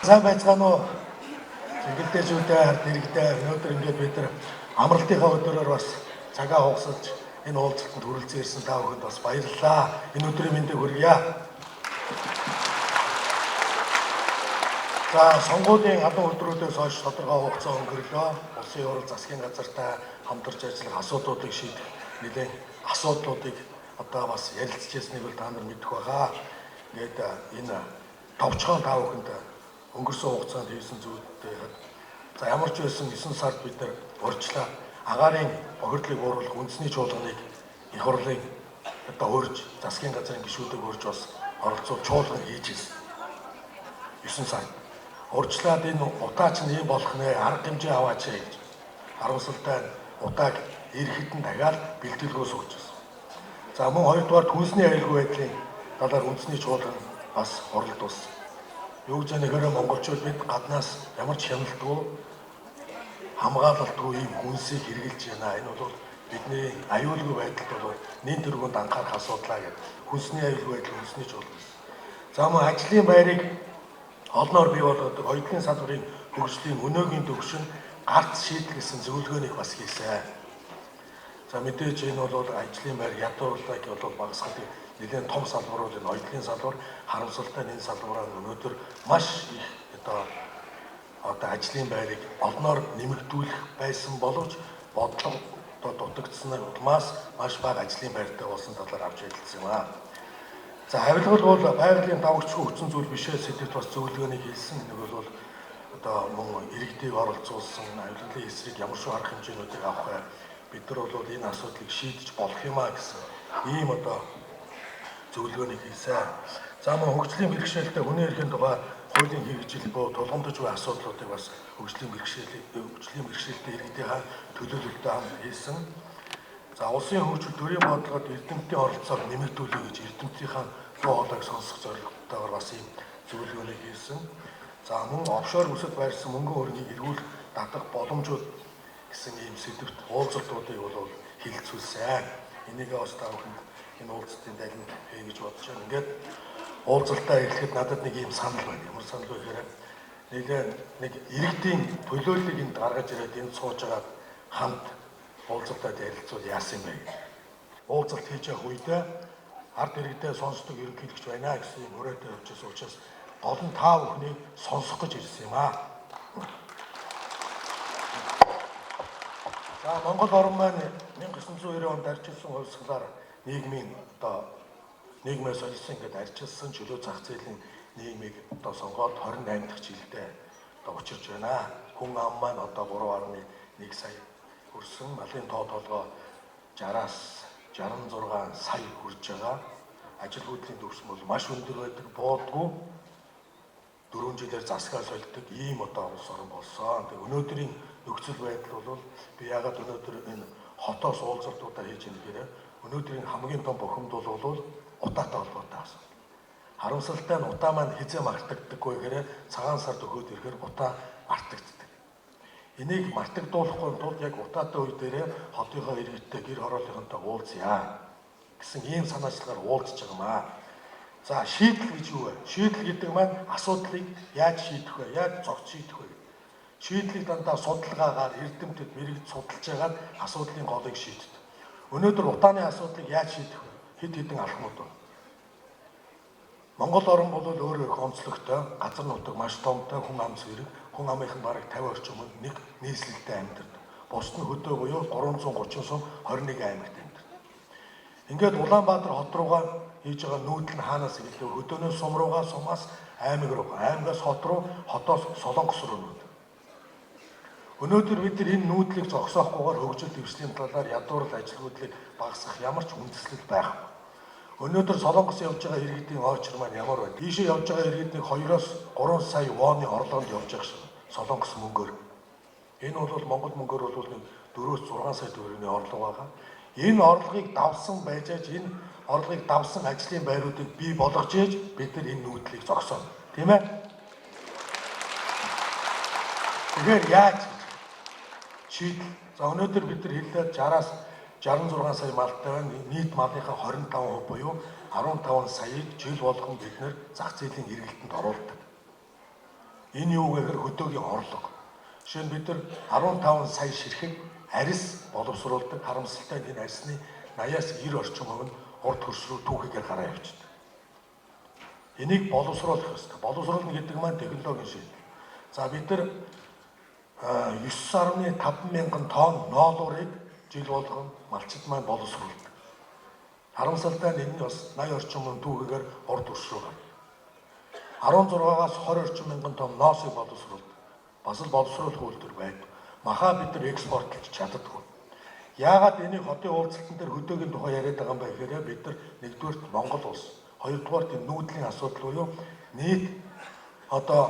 Сайн байцгаана уу? Чиглэлтэйчүүдээ ард иргэдээ өнөөдөр ингээд бид нар амралтынхаа өдрөөр бас цагаа хугасалж энэ уулзалтанд хүрэлцэн ирсэн та бүхэнд бас баярлалаа. Энэ өдрийн мэндийг хүргье. За сонгуулийн алан өдрүүдээс хойш тодорхой хугацаа өнгөрлөө. Улсын хурал засгийн газартай хамтарч ажиллах асуудлуудыг шийдэх нэлээн асуудлуудыг одоо бас ярилцж яснийг бол та нар мэдэх байгаа. Ингээд энэ товчхон та бүхэнд өнгөрсөн хугацаанд хийсэн зүйлтэй за ямар ч байсан 9 сард бид нар урьдчилаад агаарын бохирдлыг бууруулах үндэсний чуулганыг их хурлын одоо урьж засгийн газрын гишүүдийг урьж бас оролцуул чуулган хийж ирсэн. 9 сард урьдчилаад энэ утаа чинь ийм болох нэ арга хэмжээ аваач гэж харамсалтай утааг ирэхэд нь дахиад бэлтгэлгүй сууж байсан. За мөн хоёрдугаар хүнсний аюулгүй байдлын талаар үндэсний чуулган бас хуралдуулсан. Юу гэж нэхэрэ монголчууд бид гаднаас ямар ч хяналтгүй хамгаалалтгүй ийм хүнсийг хэрэгжилж байна. Энэ бол бидний аюулгүй байдалд бол нэн тэргуунд анхаарах асуудлаа гэдэг. Хүнсний аюулгүй байдал үндэсний чуулган. За мөн ажлын байрыг олноор бий болгодог оюутны салбарын хөгжлийн өнөөгийн төвшин гарц шийдэл гэсэн зөвлөгөөнийг бас хийсэн. За мэдээж энэ бол ажлын байр ядуурлаг бол багасгадаг нэлээд том салбар бол энэ оюутны салбар харамсалтай нь энэ салбараар өнөөдөр маш их одоо ажлын байрыг олноор нэмэгдүүлэх байсан боловч бодлого одоо дутагдсанаар улмаас маш бага ажлын байртай болсон талаар авч ярилцсан юм аа. За авилгал бол байгалийн давагчгүй хүчин зүйл биш ээ сэдвт бас зөвлөгөөнийг хэлсэн. Нэг бол одоо мөн иргэдийг оролцуулсан авилгалын эсрэг ямар шүү арга хэмжээнүүдийг авах вэ? Бид нар бол энэ асуудлыг шийдэж болох юм а гэсэн ийм одоо зөвлөгөөнийг хийсэн. За мөн хөгжлийн бэрхшээлтэй хүний эрхийн тухай хуулийн хэрэгжил буюу тулгамдж буй асуудлуудыг бас хөгжлийн бэрхшээлтэй иргэдийнхаа төлөөлөлтөй хамт хийсэн. За улсын хөгжил төрийн бодлогод эрдэмтдийн оролцоог нэмэгдүүлэе гэж эрдэмтдийнхаа дуу хоолойг сонсох зорилготойгоор бас ийм зөвлөгөөнийг хийсэн. За мөн офшор бүсэд байрсан мөнгөн хөрөнгийг эргүүлэх татах боломжууд гэсэн ийм сэдвт уулзалтуудыг бол хэлэлцүүлсэн. Энийг бас та бүхэнд энэ уулзалтын дайланд хий гэж бодож байна. Ингээд уулзалтаа эхлэхэд надад нэг ийм санал байна. Ямар санал вэ гэхээр нэг иргэдийн төлөөллийг энд гаргаж ирээд энд сууж байгаа хамт уулзалтад ярилцвал яасан юм бэ гэж. Уулзалт хийж явах үедээ ард иргэдээ сонсдог ерөнхийлөгч байна гэсэн юм өрөөтэй явж байсан учраас гол нь та бүхнийг сонсох гэж ирсэн юм аа. За Монгол орн маань 1990 онд арчилсан хувьсгалаар нийгмийн одоо нийгмээ солисон ингээд арчилсан чөлөө зах зээлийн нийгмийг одоо сонгоод 28 дахь жилдээ одоо учирч байна. Хүн ам маань одоо 3.1 сая хүрсэн. Малын тоо толгой 60-аас 66 сая хүрж байгаа. Ажилгүйдлийн түвшин бол маш өндөр байдаг. Буудгүй 4 жилээр засгаа сольдог ийм одоо улс орн болсон. Тэг өнөөдрийн нөхцөл байдал бол би яагаад өнөөдөр энэ хотоос уулзалтуудаа хийж ийм гэхээр өнөөдрийн хамгийн том бухимдал бол утаатай холбоотой асуудал. Харамсалтай нь утаа маань хизээ мартагддаггүй гэхээр цагаан сард өгөөд ирэхээр утаа мартагддаг. Энийг мартагдуулахгүй тулд яг утаатай үе дээрээ хотынхоо иргэдтэй гэр хорооллынхонтой уулзъя гэсэн ийм санаачлагаар уулзж байгаа юм аа. За шийдэл гэж юу вэ? Шийдэл гэдэг маань асуудлыг яаж шийдэх вэ? Яаж зогц шийдэх вэ? Шийдлийг дандаа судалгаагаар эрдэмтэд мэрэгд судалж байгаад асуудлын голыг шийддэг. Өнөөдөр утааны асуудлыг яаж шийдэх вэ? Хэд хэдэн алхмууд байна. Монгол орн бол өөрөө их онцлогтой, газар нутаг маш томтой, хүн ам зэрэг, хүн амынх нь бараг 50 орчим нэг нийслэлтэй амьдардаг. Бусд нь хөдөө буюу 330 сум 21 аймагт амьдардаг. Ингээд Улаанбаатар хот руугаа хийж байгаа нүүдэл нь хаанаас эхэлдэг? Хөдөөнөөс сум руугаа, сумаас аймаг руу, аймагаас хот руу, хотоос Солонгос руу нүүд. Өнөөдөр бид нар энэ нүүдлийг зогсоохгүйгээр хөгжил дэвшлийн талаар ядуурл ажилгүйдлийг багасгах ямар ч үндэслэл байхгүй. Өнөөдөр Солонгос явж байгаа иргэдийн очр маань ямар вэ? Ийшээ явж байгаа иргэдийг 2-оос 3 сая воны орлогонд явж байгаа шин. Солонгос мөнгөөр. Энэ бол Монгол мөнгөөр бол нэг 4-6 сая төгрөгийн орлого байгаа. Энэ орлогыг давсан байж аж энэ орлогыг давсан ажлын байруудыг бий болгож ээж бид нар энэ нүүдлийг зогсооно. Тийм ээ? Тэгэхээр яаж шийдэл. За өнөөдөр бид нар хэллээ 60-аас 66 сая малтай байна. Нийт малынхаа 25% буюу 15 саяыг жил болгон бид нэр зах зээлийн эргэлтэнд оруулдаг. Энэ юу гэхээр хөдөөгийн орлого. Жишээ нь бид нар 15 сая ширхэг арьс боловсруулдаг. Харамсалтай нь энэ арьсны 80-аас 90 орчим хувь нь урд хөрс рүү түүхийгээр гараа явчихдаг. Энийг боловсруулах ёстой. Боловсруулна гэдэг маань технологийн шийдэл. За бид нар 9.5 мянган тонн ноолуурыг жил болгон малчид маань боловсруулдаг. Харамсалтай нь энэ нь бас 80 орчим хүн түүхийгээр урд хөрс рүү гарна. 16-аас 20 орчим мянган тонн ноосыг боловсруулдаг. Бас л боловсруулах үйлдвэр байдаг. Махаа бид нар экспортлж чаддаггүй. Яагаад энийг хотын уулзалтан дээр хөдөөгийн тухай яриад байгаа юм бэ гэхээр бид нар нэгдүгээрт Монгол улс, хоёрдугаарт энэ нүүдлийн асуудал буюу нийт одоо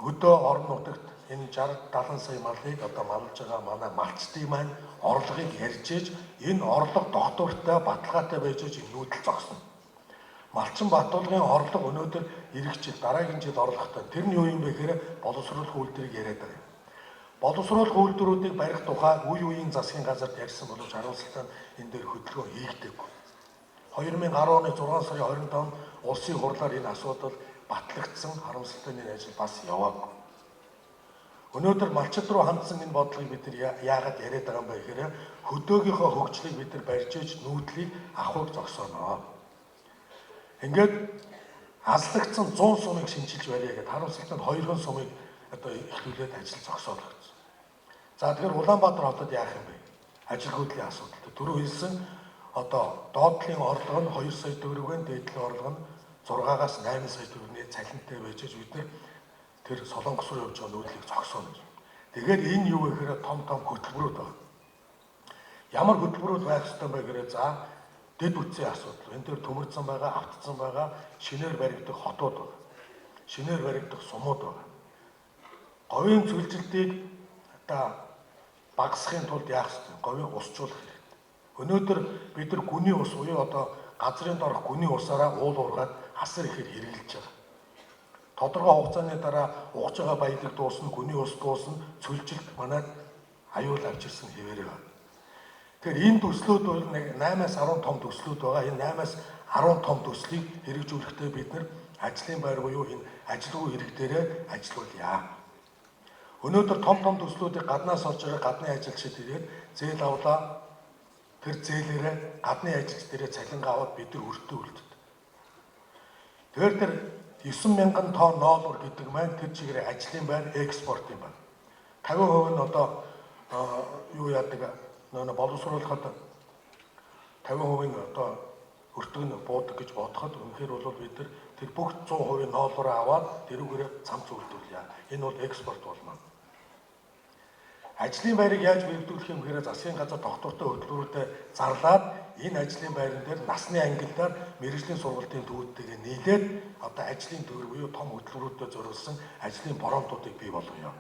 хөдөө орон нутагт энэ 60 70 сая малыг одоо малж байгаа манай малчдын маань орлогыг ярьж ээж энэ орлого тогтвортой баталгаатай байж ээж энэ нүүдэл зогсно. Малчин Батулгын орлого өнөөдөр ирэх жил дараагийн жил орлоготой. Тэр нь юу юм бэ гэхээр боловсруулах үйлдвэрийг яриад байгаа юм. Боловсруулах үйлдвэрүүдийг барих тухай үе үеийн засгийн газарт ярьсан боловч харамсалтай нь энэ дээр хөдөлгөөн хийгдээгүй. 2010 оны 6 сарын 25-нд улсын хурлаар энэ асуудал батлагдсан, харамсалтай нь энэ ажил бас яваагүй. Өнөөдөр малчид руу хандсан энэ бодлогыг бид нар яагаад яриад байгаа юм бэ гэхээр хөдөөгийнхөө хөгжлийг бид нар барьж ээж нүүдлийг авахыг зогсооно. Ингээд азлагдсан 100 сумыг шинчилж барья гэдээ харамсалтай нь 2 сумыг одоо эхлүүлээд ажил зогсоологдсон. За тэгэхээр Улаанбаатар хотод яах юм бэ? Ажилгүйдлийн асуудал. Түрүү хэлсэн одоо доотлын орлого нь 2 сая төгрөг байна, дээдлийн орлого нь 6-аас 8 сая төгрөгийн цалинтай байж бид нар тэр Солонгос руу явж байгаа нүүдлийг зогсооно гэж. Тэгэхээр энэ юу гэхээр том том хөтөлбөрүүд байна. Ямар хөтөлбөрүүд байх ёстой бэ гэхээр за дэд бүтцийн асуудал. Энэ дээр төмөрцөн байгаа, автцсан байгаа, шинээр баригдах хотууд байна. Шинээр баригдах сумууд байна. Говийн цөлжилтийг одоо багасгахын тулд яах ёстой? Говийн усчуулах хэрэгтэй. Өнөөдөр бид нар гүний ус буюу одоо газрын доорх гүний усаараа уул уургаад асар ихээр хэрэглэж байгаа. Тодорхой хугацааны дараа угж байгаа баялаг дуусна, гүний ус дуусна, цөлжилт манад аюул авчирсан хэвээрээ байна. Тэгэхээр энэ төслүүд бол нэг 8-аас 10 том төслүүд байгаа. Энэ 8-аас 10 том төслийг хэрэгжүүлэхдээ бид нар ажлын байр буюу энэ ажилгүй хэрэг дээрээ ажиллуулъя. Өнөөдөр том том төслүүдийг гаднаас олж байгаа гадны ажилчид ирээд зээл авлаа. Тэр зээлээрээ гадны ажилч дээрээ цалингаа аваад бид нар өртөө үлддэг. Тэгэхээр тэр 9,000 тонн ноолуур гэдэг маань тэр чигээр ажлын байр экспорт юм байна. 50% нь одоо юу яадаг нөө боловсруулахад 50% нь одоо өртөг нь буудаг гэж бодоход үнэхээр бол бид нар тэр бүх 100% ноолуураа аваад тэрүүгээрээ цамц үйлдвэрлэе. Энэ бол экспорт болно. Ажлын байрыг яаж бэлдүүлэх юм гэхээр засгийн газар тогтвортой хөтөлбөрүүдэд зарлаад энэ ажлын байран дээр насны ангиллаар мэргэжлийн сургалтын төвүүдтэйгээ нийлээд одоо ажлын төвөр буюу том хөтөлбөрүүдэд зориулсан ажлын баруунтуудыг бий болгоё.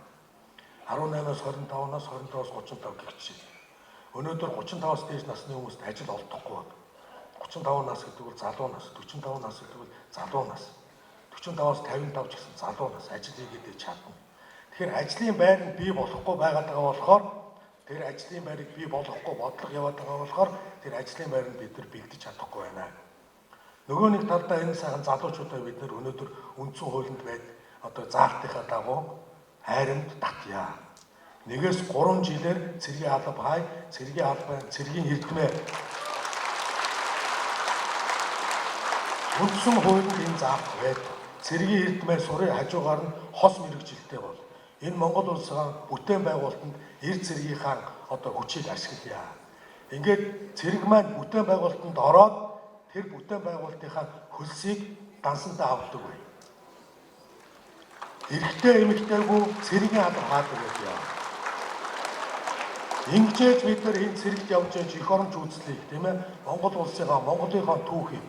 18-аас 25 нас, 25-аас 35 гэх жишээ. Өнөөдөр 35-аас дээш насны хүмүүст ажил олдохгүй байна. 35 нас гэдэг бол залуу нас, 45 нас гэдэг бол залуу нас. 45-аас 55 ч гэсэн залуу нас ажил хийгээд чадна. Тэгэхээр ажлын байр нь бий болохгүй байгаад байгаа болохоор тэр ажлын байрыг бий болгохгүй бодлого яваад байгаа болохоор тэр ажлын байр нь бид нар бэлдэж чадахгүй байна. Нөгөө нэг талдаа энэ сайхан залуучуудаа бид нар өнөөдөр үндсэн хуулинд байд одоо заалтынхаа дагуу хайрамд татъя. 1-3 жилээр цэргийн алба хай, цэргийн албан, цэргийн эрдмээ. Үндсэн хуулинд энэ заалт байдаг. Цэргийн эрдмээ сурын хажуугаар нь хос мэрэгжилтэй бол. Энэ Монгол улсын бүтээн байгуулалтанд эр цэргийнхаа одоо хүчийг ашиглая. Ингээд цэрэг маань бүтээн байгуулалтанд ороод тэр бүтээн байгуулалтынхаа хөлсийг дансантаа авдаг бай. Эрэгтэй эмэгтэйгүү цэргийн алба хаадаг байлаа. Ингэжээж бид нар энэ цэрэгт явж байж эх оронч үзлийг тийм ээ Монгол улсынхаа Монголынхаа түүхийг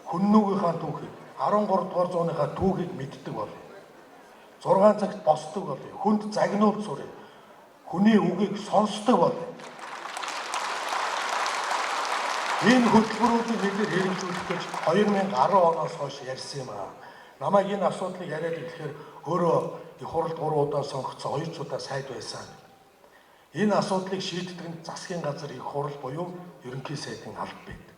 хүннүүгийнхаа түүхийг 13 дугаар зууныхаа түүхийг мэддэг бол 6 цагт босдог бол хүнд загнуулж сурыг хүний үгийг сонсдог бол энэ хөтөлбөрүүдийг бид нэр хэрэгжүүлэх гэж 2010 оноос хойш ярьсан юм аа. Намайг энэ асуудлыг яриад ирэхээр өөрөө их хуралд 3 удаа сонгогдсон, 2 удаа сайд байсан. Энэ асуудлыг шийддэг нь засгийн газар их хурал буюу ерөнхий сайдын алба байдаг.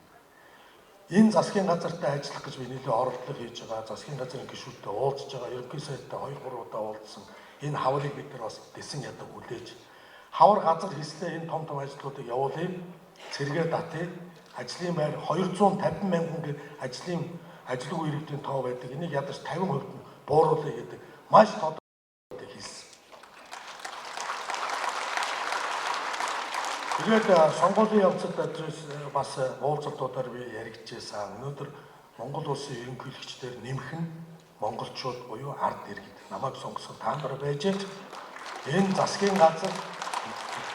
Энэ засгийн газартай ажиллах гэж би нэлээд оролдлого хийж байгаа. Засгийн газрын гишүүдтэй уулзж байгаа. Ерөнхий сайдтай 2-3 удаа уулзсан. Энэ хаврыг бид нар бас дэсэн ядаг хүлээж хавар газар хийслээ энэ том том ажлуудыг явуулъя. Цэргээ татъя. Ажлын байр 250 мянган гэр ажлын ажилгүй иргэдийн тоо байдаг. Энийг ядаж 50% нь бууруулъя гэдэг маш тодорхой хэлсэн. Тэгээд сонгуулийн явцад бас уулзалтуудаар би яригдчихсэн. Өнөөдөр Монгол улсын ерөнхийлөгчдөр нэмэх нь монголчууд буюу ард иргэд. Намайг сонгосон та нар байж энэ засгийн газар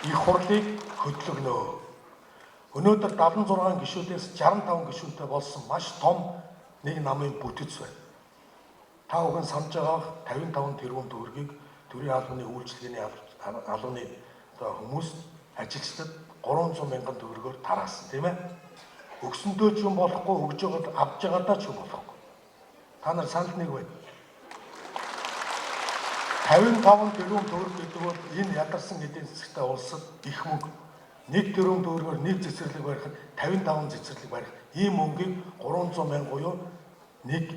их хурлыг хөдлөгнө. Өнөөдөр 76 гишүүдээс 65 гишүүнтэй болсон маш том нэг намын бүтэц байна. Та бүхэн санаж байгаа 55 тэрбум төгрөгийг төрийн албаны үйлчилгээний албаны одоо хүмүүс ажилчдад 300 мянган төгрөгөөр тараасан, тийм ээ. Өгсөндөө ч юм болохгүй, өгж байгаад авч байгаадаа ч юм болохгүй. Та нар санал нэг байна. 55 тэрбум төгрөг гэдэг бол энэ ядарсан эдийн засгтай улсад их мөнгө. 1 тэрбум төгрөгөөр нэг цэцэрлэг барихад 55 цэцэрлэг барих. Ийм мөнгийг 300 мянга буюу нэг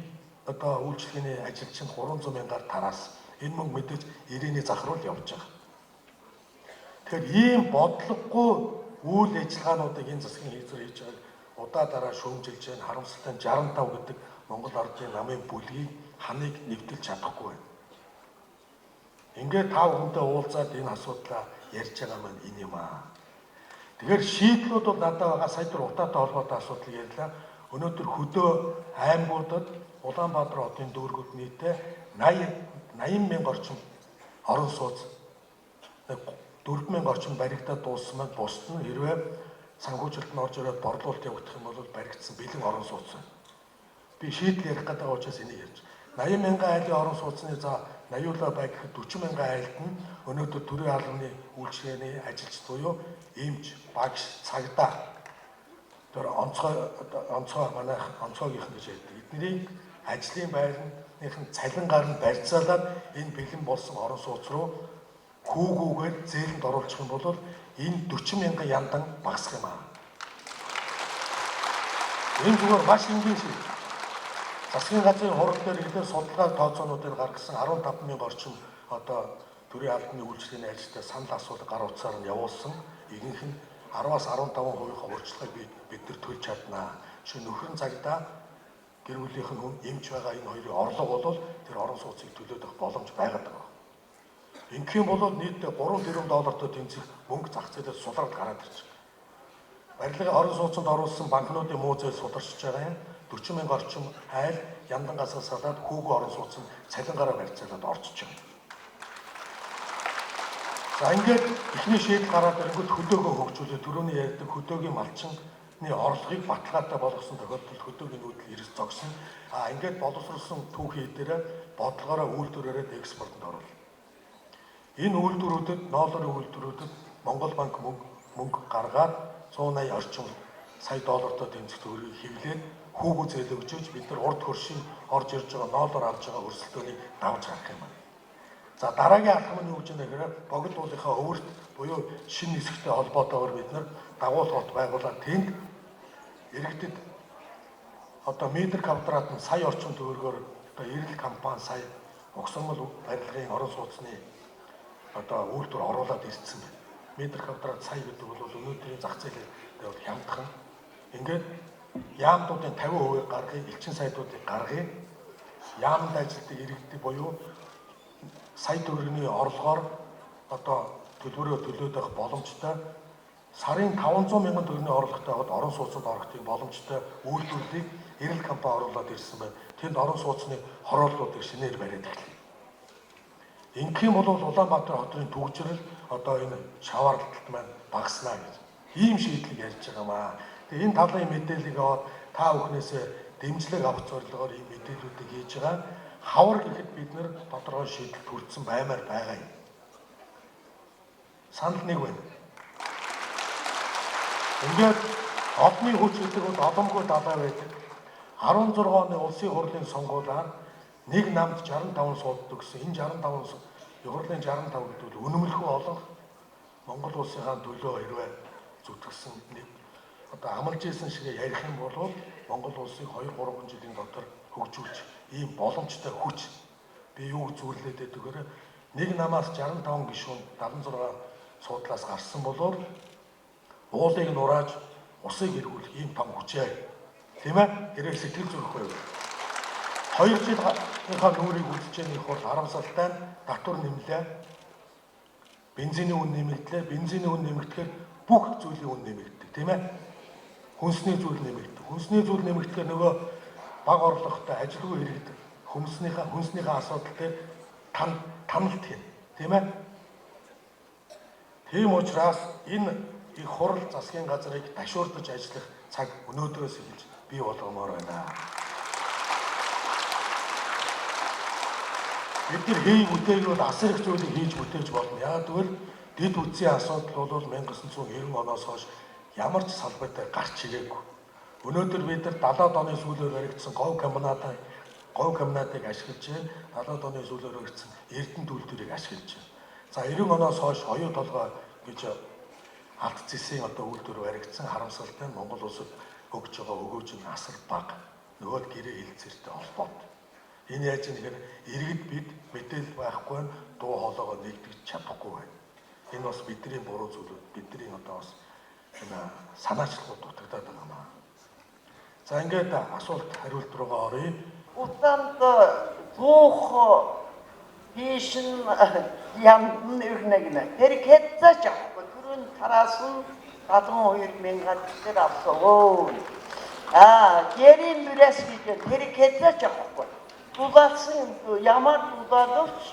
одоо үйлчилгээний ажилчинд 300 мянгаар тараасан. Энэ мөнгө мэдээж ирээний зах руу явж байгаа. Тэгэхээр ийм бодлогогүй үйл ажиллагаануудыг энэ засгийн газар хийж байгааг удаа дараа шүүмжилж байна. Харамсалтай нь 65 гэдэг Монгол ардын намын бүлгийг ханыг нэвтэлж чадахгүй байна. Ингээд та бүхэнтэй уулзаад энэ асуудлаа ярьж байгаа маань энэ юм аа. Тэгэхээр шийдлүүд бол надад байгаа. Сая тэр утаатай холбоотой асуудал ярьлаа. Өнөөдөр хөдөө аймагуудад Улаанбаатар хотын дүүргүүд нийтдээ 80 мянга орчим орон сууц 4 мянга орчим баригдаад дууссан маань бусд нь хэрвээ санхүүжилт нь орж ирээд борлуулалт явагдах юм бол баригдсан бэлэн орон сууц байна. Би шийдэл ярих гэдэг учраас энийг ярьж. 80 мянган айлын орон сууцны за 80-уулаа бай гэхэд 40 мянган айлд нь өнөөдөр төрийн албаны үйлчилгээний ажилчид буюу эмч, багш, цагдаа тэр онцгой манайх онцгойгийнхан гэж ярьдаг. Эднийг ажлын байрныхын цалингаар нь барьцаалаад энэ бэлэн болсон орон сууц руу хүүгүүгээр зээлэнд оруулах юм бол энэ 40 мянган яндан багасах юм аа. Энэ зүгээр маш энгийн шийдэл. Засгийн газрын хурал дээр хэлээ судалгаа тооцоонуудыг гаргасан 15 мянга орчим одоо төрийн албаны үйлчилгээний ажилтнаа санал асуулга гар утсаар нь явуулсан. Ихэнх нь 10-аас 15% урьдчилгааг бид нар төлж чаднаа. Жишээ нөхрөн цагдаа гэр бүлийнх нь хүн эмч байгаа энэ хоёрын орлого бол тэр орон сууцыг төлөөд авах боломж байгаад байгаа. Ингэх юм бол нийтдээ 3 тэрбум доллартай тэнцэх мөнгө зах зээлээс сулраад гараад ирж байгаа. Барилгын орон сууцнд оруулсан банкнуудын муу зээл суларчж байгаа юм. 40 мянга орчим айл яндан гасаас салаад хүүгөө орон сууцнд цалингаараа барьцаалаад орчиж байгаа. За ингээд эхний шийдэл гараад ирэнгүүт хөдөөгөө хөгжүүлээ. Түрүүний ярьдаг хөдөөгийн малчны орлогыг баталгаатай болгосон тохиолдолд хөдөөгийн нүүдэл эрс зогсно. А ингээд боловсруулсан түүхийн дээрээ бодлогоороо үйлдвэрээрээ экспортод оруулна. Энэ үйлдвэрүүдэд, ноолорын үйлдвэрүүдэд Монгол банк мөнгө гаргаад 180 орчим сая доллартай тэнцэх төгрөгийг хэвлээд хүүгүү зээл өгчөөж бид нар урд хөршийн орж ирж байгаа ноолоор авж байгаа өрсөлдөөнийг давж гарах юм байна. За дараагийн алхам нь юу гэж байна гэхээр богино уулынхаа өвөрт буюу шинэ нисэхтэй холбоотойгоор бид нар дагуулга хот байгуулаад тэнд иргэдэд одоо метр квадрат нь сая орчим төгрөгөөр одоо эрэл компани сая угсармал барилгын орон сууцны одоо үйлдвэр оруулаад ирсэн байна. Метр квадрат сая гэдэг бол өнөөдрийн зах зээлээр бол хямдхан. Ингээд яамдуудын 50% гаргая, элчин сайдуудыг гаргая. Яамд ажилтдаг иргэдийг буюу сая төгрөгийн орлогоор одоо төлбөрөө төлөөд авах боломжтой сарын 500 мянган төгрөгийн орлоготой байхад орон сууцнд орох тийм боломжтой үйлдвэрлэлийг эрэл компани оруулаад ирсэн байна. Тэнд орон сууцны хорооллуудыг шинээр бариад эхэлнэ. Ингэх юм бол Улаанбаатар хотын түгжрэл одоо энэ шаваарлалт маань багаснаа гэж ийм шийдлийг ярьж байгаа маа. Тэгээ энэ талын мэдээллийг аваад та бүхнээсээ дэмжлэг авах зорилгоор ийм мэдээллүүдийг хийж байгаа. Хавар гэхэд бид нэр тодорхой шийдэл төрсөн баймаар байгаа юм. Санал нэг байна. Ингээд одны хүч гэдэг бол оломгүй далай байдаг. 16 оны улсын хурлын сонгуулиар нэг намд 65 сууддаг гэсэн. Энэ 65 хурлын 65 гэдэг бол үнэмлэхүү олон Монгол улсынхаа төлөө хэрвээ зүтгэсэн нэг одоо амлаж исэн шигээ ярих юм бол Монгол улсыг 2-3 жилийн дотор хөгжүүлж ийм боломжтой хүч. Би юу зөвлөд байдаг гэхээр нэг намаас 65 гишүүн 76 суудлаас гарсан болоор уулыг нурааж усыг эргүүлэх ийм том хүчээ. Тийм ээ? Хэрэг сэтгэл зүрх байв. 2 жилийнхаа нүүрийг үзэж байгаа их бол харамсалтай нь татвар нэмлээ. Бензиний үн нэмэгдлээ. Бензиний үн нэмэгдэхээр бүх зүйлийн үн нэмэгддэг, тийм ээ? Хүнсний зүйл нэмэгддэг. Хүнсний зүйл нэмэгдэхээр нөгөө бага орлоготой ажилгүй иргэд хүнснийхээ асуудал дээр таналт хийнэ, тийм ээ? Тийм учраас энэ их хурал засгийн газрыг ташуурдаж ажиллах цаг өнөөдрөөс эхэлж бий болгомоор байна. Бид нар хий бүтээгүй бол асар их зүйлийг хийж бүтээж болно. Яагаад гэвэл дэд бүтцийн асуудал бол 1990 оноос хойш ямар ч салбарт гарч ирээгүй. Өнөөдөр бид нар 70-аад оны сүүлээр баригдсан говь комбинатыг ашиглаж байна. 70-аад оны сүүлээр баригдсан Эрдэнэ үйлдвэрийг ашиглаж байна. За 90 оноос хойш оюу толгой гэж алт зэсийн одоо үйлдвэр баригдсан. Харамсалтай нь Монгол улсад өгж байгаа өгөөж нь асар бага. Нөгөө гэрээ хэлцээртэй холбоотой. Энэ яаж юм гэхээр иргэд бид мэдээлэл байхгүй нь дуу хоолойгоо нэгтгэж чадахгүй байна. Энэ бас бидний буруу зүйлүүд, бидний одоо бас энэ санаачлагууд дутагдаад байгаа юм аа. За ингээд асуулт хариулт руугаа оръё. Утанд зуух тийш нь ямдан өрнөгнө. Тэр хэзээ ч авахгүй. Түрүүн тараасан 72 мянган тэр авсан. Аа, гэрийн мүрэс гэж тэр хэзээ ч авахгүй. Дулаасан ямар дулаалч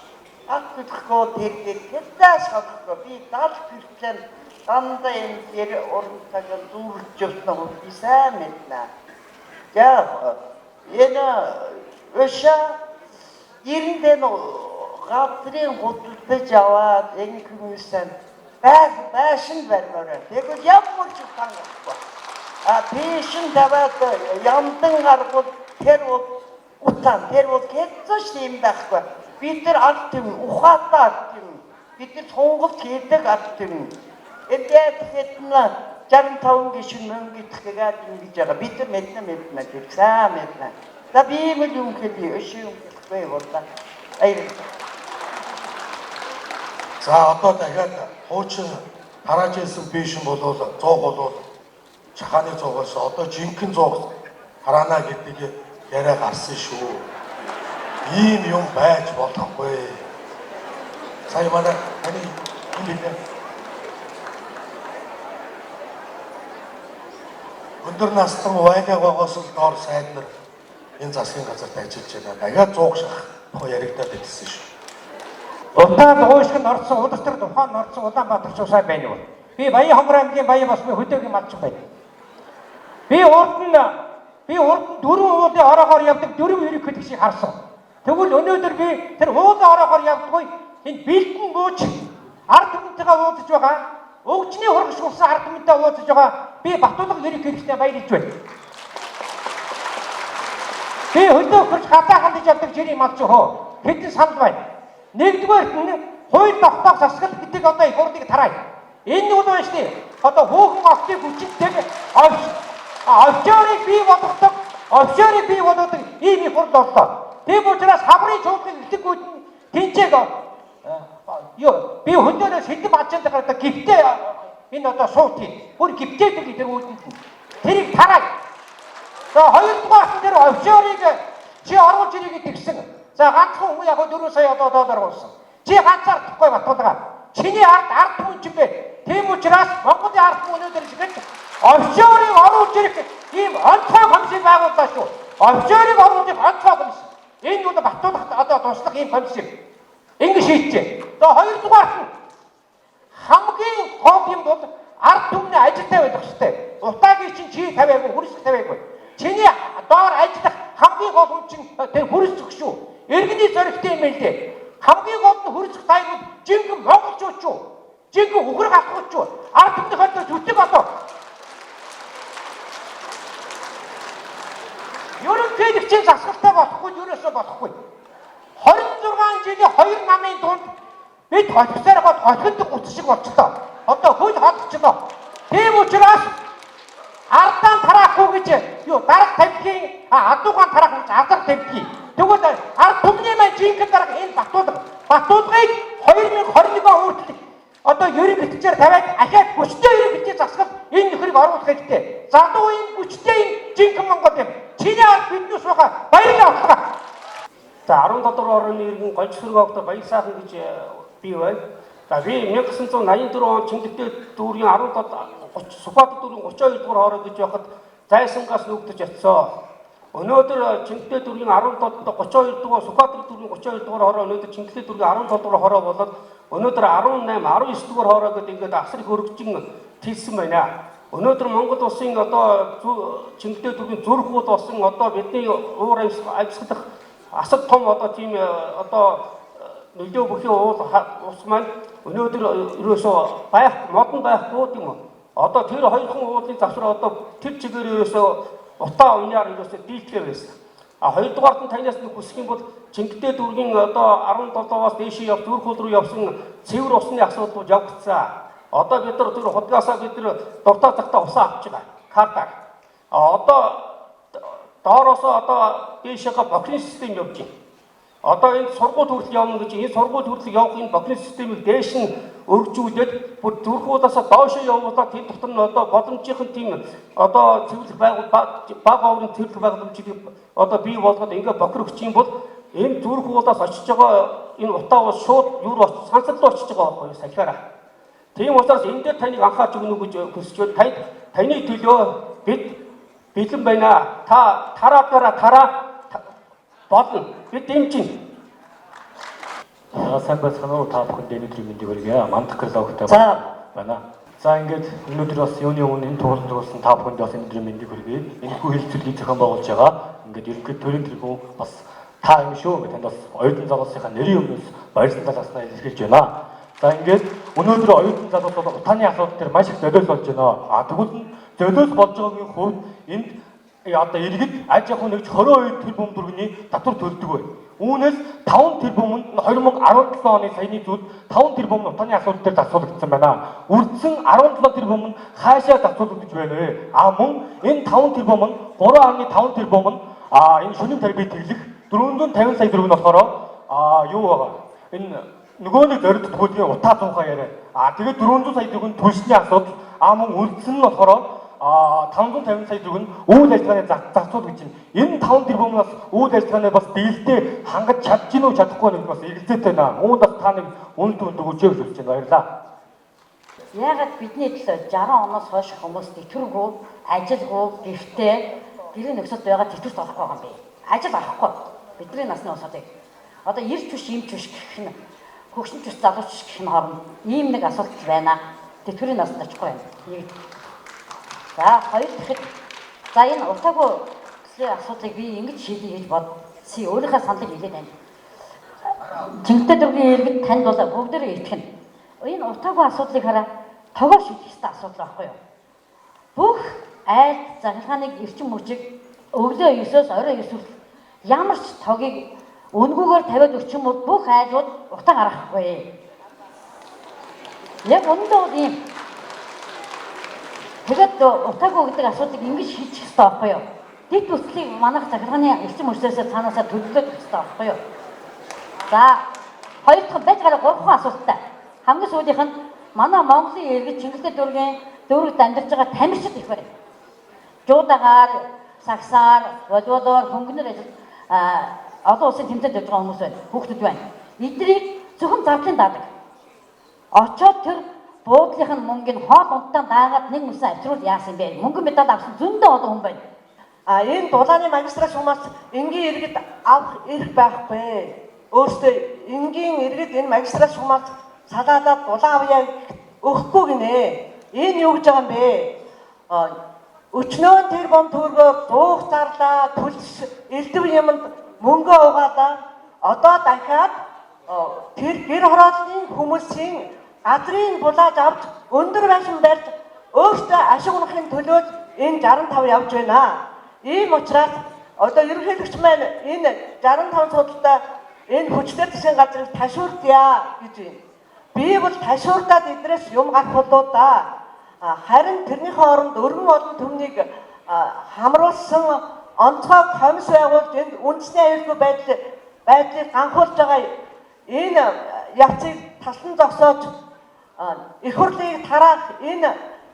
ат хөдөлгөө тэр тэр хэзээ шалахгүй. Би 70 хүртэл дандаа энэ гэр орон цагаан зүүрлж явсан би сайн мэднэ. За энэ өшөө 90-д газрын худалдаж аваад энэ хүмүүсэн байшин барьмаар. Тэгвэл ямар ч хангахгүй. А тийшин тавиад ямдан гаргуул тэр бол утаан тэр бол хэзээ ч юм байхгүй. Бид нар ард түмэн ухаатай ард түмэн. Бид нар сонголт хийдэг ард түмэн. Тэгээд хэд нь 65 гишүүн мөнгө итгэгээд ингэж байгаа. Бид нар мэднэ тэр сайн мэднэ. За би юм л юм хэлье. Өшөө юм хэлэхгүй боллоо. Баярлалаа. За одоо дахиад хуучин тарааж ирсэн пеншн болвол 100 болвол чахааны 100-аас одоо жинхэнэ 100 тараана гэдэг яриа гарсан шүү. Ийм юм байж болохгүй. Сая манай таны юм хэлээ. Өндөр настан вайлагоогоос л доор сайд нар энэ засгийн газарт ажиллаж байна. Дахиад 100 шах тухай яригадаад ирсэн шүү. Утаанд уушгинд орсон, улс төр тухайн орсон Улаанбаатар сусаа байна уу? Би Баян хомор аймгийн Баян босмын хөдөөгийн малчин байна. Би урд нь дөрвөн уулын ороогоор явдаг дөрвөн ерөнхийлөгчийг харсан. Тэгвэл өнөөдөр би тэр уулын ороогоор явдаггүй энэ бэлдэн бууж ард түмэнтэйгээ уулзаж байгаа, өгчний хургаш болсон ард түмэнтэй уулзаж байгаа би Батулга ерөнхийлөгчтэй баярлж байна. Би хөдөө хөрч гадаа хандаж явдаг жирийн малчин хөө хэдэн санал байна. Нэгдүгээрт нь хууль тогтоох засаглал гэдэг одоо их хурлыг тараая. Энэ нь бол шүү дээ. Одоо хүүхэн охтыг хүчинтэйг офшорыг бий болгодог, офшорыг бий болгодог ийм их хурл боллоо. Тийм учраас хаврын чуулган элдэггүүд нь тэнцээг юу би хөндөөнөөс хэдэн малчинд гардаг гифтээ энэ одоо суут юм. Бүр гифтээдэг тэр үүдэнд нь. Тэрийг тараая. За хоёрдугаарт нь тэр офшорыг чи оруулж ирээ гэдгсэн. За ганцхан хүн яг 4 сая одоо доллар болсон. Чи ганцаар тахгүй Батулга. Чиний ард ард түмэн ч юм бэ. Тийм учраас Монголын ард түмэн өнөөдөр шиг офшорыг оруулж ирэх ийм онцгой комиссийг байгууллаа шүү. Офшорыг оруулж ирэх онцгой комисс. Энэ бол Батулгад одоо туслах ийм комисс юм. Ингэ шийджээ. За хоёрдугаарт нь хамгийн гол юм бол ард түмний ажилтай байх хэрэгтэй. Утаагийн чинь чи тавиагүй, хөрсөх тавиагүй. Чиний доор ажиллах хамгийн гол хүн чинь тэр хөрсөх шүү. Иргэний зоригтой юм байл дээ. Хамгийн гол нь хөрсөх тайван жинхэнэ монголчууд шүү. Жинхэнэ үхэр галхууд шүү. Ард түмнийхээ зүтэг одоо. Ерөнхийлөгчийн засаглалтай болохгүй ерөөсөө болохгүй. 26 жилийн 2 намын дунд бид хотгосоор гол хотгонд гуц шиг болчлоо. Одоо хөл холдчихлоо. Тийм учраас Ардаан тараахгүй гэж юу дарга тавьдгийн адуугаан тараах гэж азар тавьдгийг. Тэгвэл ард түмний маань жинхэнэ дарга энэ Батулга. Батулгыг 2021 он хүртэл одоо ерөнхийлөгчөөр тавиад ахиад хүчтэй ерөнхийлөгчийн засгал энэ нөхрийг оруулах хэрэгтэй. Залуу юм, хүчтэй юм, жинхэнэ Монгол юм. Чиний ард биднээс байгаа. Баярлалаа Батулга. За 17 дугаар орны иргэн Гончсөрг огт Баяр сайхан гэж би байна. За би 1984 он Чингэлтэй дүүргийн 17 30 Сүхбаатар дүүргийн 32 дугаар хороо гэж байхад зайсангаас нүгдэж очсон. Өнөөдөр Чингэлтэй дүүргийн 17 32 дугаар Сүхбаатар дүүргийн 32 дугаар хороо өнөөдөр Чингэлтэй дүүргийн 17 дугаар хороо болоод өнөөдөр 18 19 дугаар хороо гэдэг ингээд асар их өргөжин тэлсэн байна. Өнөөдөр Монгол улсын одоо Чингэлтэй дүүргийн зүрх уул болсон одоо бидний уур амьсгалах асар том одоо тийм одоо нөлөө бүхий уул ус маань өнөөдөр ерөөсөө байх модон байхгүй тийм үү? Одоо тэр хоёрхан уулын завсар одоо тэр чигээр ерөөсөө утаа уяар ерөөсөө дийлдэхээ байсан. А хоёрдугаарт нь танаас нэг хүсэх юм бол Чингэлтэй дүүргийн одоо 17-оос дээшээ явж зүрх уул руу явсан цэвэр усны асуудал явагдсан. Одоо бид нар тэр худгаасаа бид нар дуртай цагтаа усаа авч байгаа. Картаар. А одоо доороосоо одоо дээшээгээ бохирын систем явж байна. Одоо энэ сургууль хүртэл явна гэж энэ сургууль хүртэл явах энэ бохирын системийг дээш нь өргөжүүлээд бүр зүрх уулаасаа доошоо явуулаад тэр дотор нь одоо боломжийнхан тийм одоо цэвэрлэх байгуул бага оврын цэвэрлэх байгууламжийг одоо бий болгоод ингээ бохир өгч юм бол энэ зүрх уулаас очиж байгаа энэ утаа ус шууд юу руу очиж сансар руу очиж байгаа байхгүй юу салхиараа. Тийм учраас энэ дээр таныг анхаарч өгнө гэж хүсэж байна. Таны төлөө бид бэлэн байна. Та тараадаараа тараа болно. Бид дэмжинэ. За сайн байцгаана уу, та бүхэнд өнөөдрийн мэндийг хүргье. Мандах гэр За. байна. За ингээд өнөөдөр бас юуны өмнө энэ тууланд туулсан та бүхэнд бас өнөөдрийн мэндийг хүргье. Энэхүү хэлцүүлгийг зохион байгуулж байгаа. Ингээд ерөнхий төрийн тэргүүн бас та юм шүү. Ингээд танд бас оюутан залуусынхаа нэрийн өмнөөс баярлан талааснаа илэрхийлж байна. За ингээд өнөөдөр оюутан залуус бол утааны асуудал дээр маш их золиос болж байна. А тэгвэл нь золиос болж байгаагийн хувьд энд одоо иргэд аж ахуй нэгж 22 тэрбум төгрөгийн татвар төлдөг бай. Үүнээс 5 тэрбум нь 2017 оны саяны зүйлд 5 тэрбум нь утааны асуудал дээр зарцуулагдсан байна. Үлдсэн 17 тэрбум нь хаашаа зарцуулагдаж байна вэ? А мөн энэ 5 тэрбум нь 3.5 тэрбум нь энэ шөнийн тарифыг тэглэх 450 сая төгрөг нь болохоор юу байгаа? Энэ нөгөө нэг зорилт төгөөдгийн утаа зуухаа яриа. А тэгээд 400 сая төгрөг нь түлшний асуудал, а мөн үлдсэн нь болохоор 550 сая төгрөг нь үйл ажиллагааны зарцуул гэж байна. Энэ 5 тэрбумнаас үйл ажиллагааны бас дийлдээ хангаж чадж гинүү чадахгүй нэг бас эргэлзээтэй байна. Үүнд бас та нэг үнэлт өгөөч гэж хүсэж байна. Баярлалаа. Яагаад бидний төлөө 60 оноос хойш хүмүүс тэтгэвргүй, ажилгүй, гэртээ гэрийн нөхцөлд байгаа тэтгэврт орохгүй байгаа юм бэ? Ажил орохгүй. Бидний насны улсуудыг. Одоо ирч биш, эмч биш гэх нь хөгшин биш, залууч биш гэх нь хооронд ийм нэг асуудал байна. Тэтгэврийн насанд очихгүй байна. Нэг. За хоёр дахь за энэ утаагүй төслийн асуудлыг би ингэж шийдье гэж бодсон. Өөрийнхөө саналыг хэлээд байна. Чингэлтэй дүүргийн иргэд танд бол бүгдээрээ итгэнэ. Энэ утаагүй асуудлыг хараа тогоо шийдэх ёстой асуудал байхгүй юу? Бүх айлд захиргааныг эрчим хүчийг өглөө 9-өөс орой 9 хүртэл ямар ч тогийг үнгүүгээр тавиад өгчих юм бол бүх айлууд утаа гаргахгүй. Яг үнэндээ бол ийм. Тэгээд утаагүй гэдэг асуудлыг ингэж шийдэх ёстой байхгүй юу? Дэд бүслийг манайх захиргааны эрчим хүчнээсээ цаанаасаа төлөвлөд өгөх ёстой байхгүй юу? За хоёр дахь байж гараа гурван асуулттай. Хамгийн сүүлийнх нь манай Монголын иргэд Чингэлтэй дүүргийн дүүрэгт амьдарч байгаа тамирчид их байна. Жуудагаар, сагсаар, волейболоор, хөнгөнөр ажил олон улсын тэмцээнд явж байгаа хүмүүс байна. Хүүхдүүд байна. Эднийг зөвхөн зардлын даадаг. Очоод тэр буудлынх нь мөнгөний хоол унтаа даагаад нэг мөсөн авчруул яасан бэ? Мөнгөн медаль авсан зөндөө олон хүн байна. А энэ дулааны магистрал шугамаас энгийн иргэд авах эрх байхгүй. Өөрөөсөө энгийн иргэд энэ магистрал шугамаас салаалаад дулаан авъя өгөхгүй гинэ. Энэ юу гэж байгаа юм бэ? Өчнөөн тэр бом төгрөгөөр дуух зарлаа, төлс элдв юмд мөнгө угаалаа. Одоо дахиад тэр гэр хорооллын хүмүүсийн газрыг булааж авч өндөр байшин барьж өөртөө ашиг унахын төлөө энэ 65 явж байна. Ийм учраас одоо ерөнхийлөгч маань энэ 65 судалтай энэ хүчтэй засгийн газрыг ташуурдъя гэж байна. Би бол ташуурдаад эдрээс юм гарах болоо да. Харин тэрнийхээ оронд өргөн олон түмнийг хамруулсан онцгой комисс байгуулж энд үндэсний аюулгүй байдлыг ганхуулж байгаа энэ явцыг талан зогсоож их хурлыг тараах энэ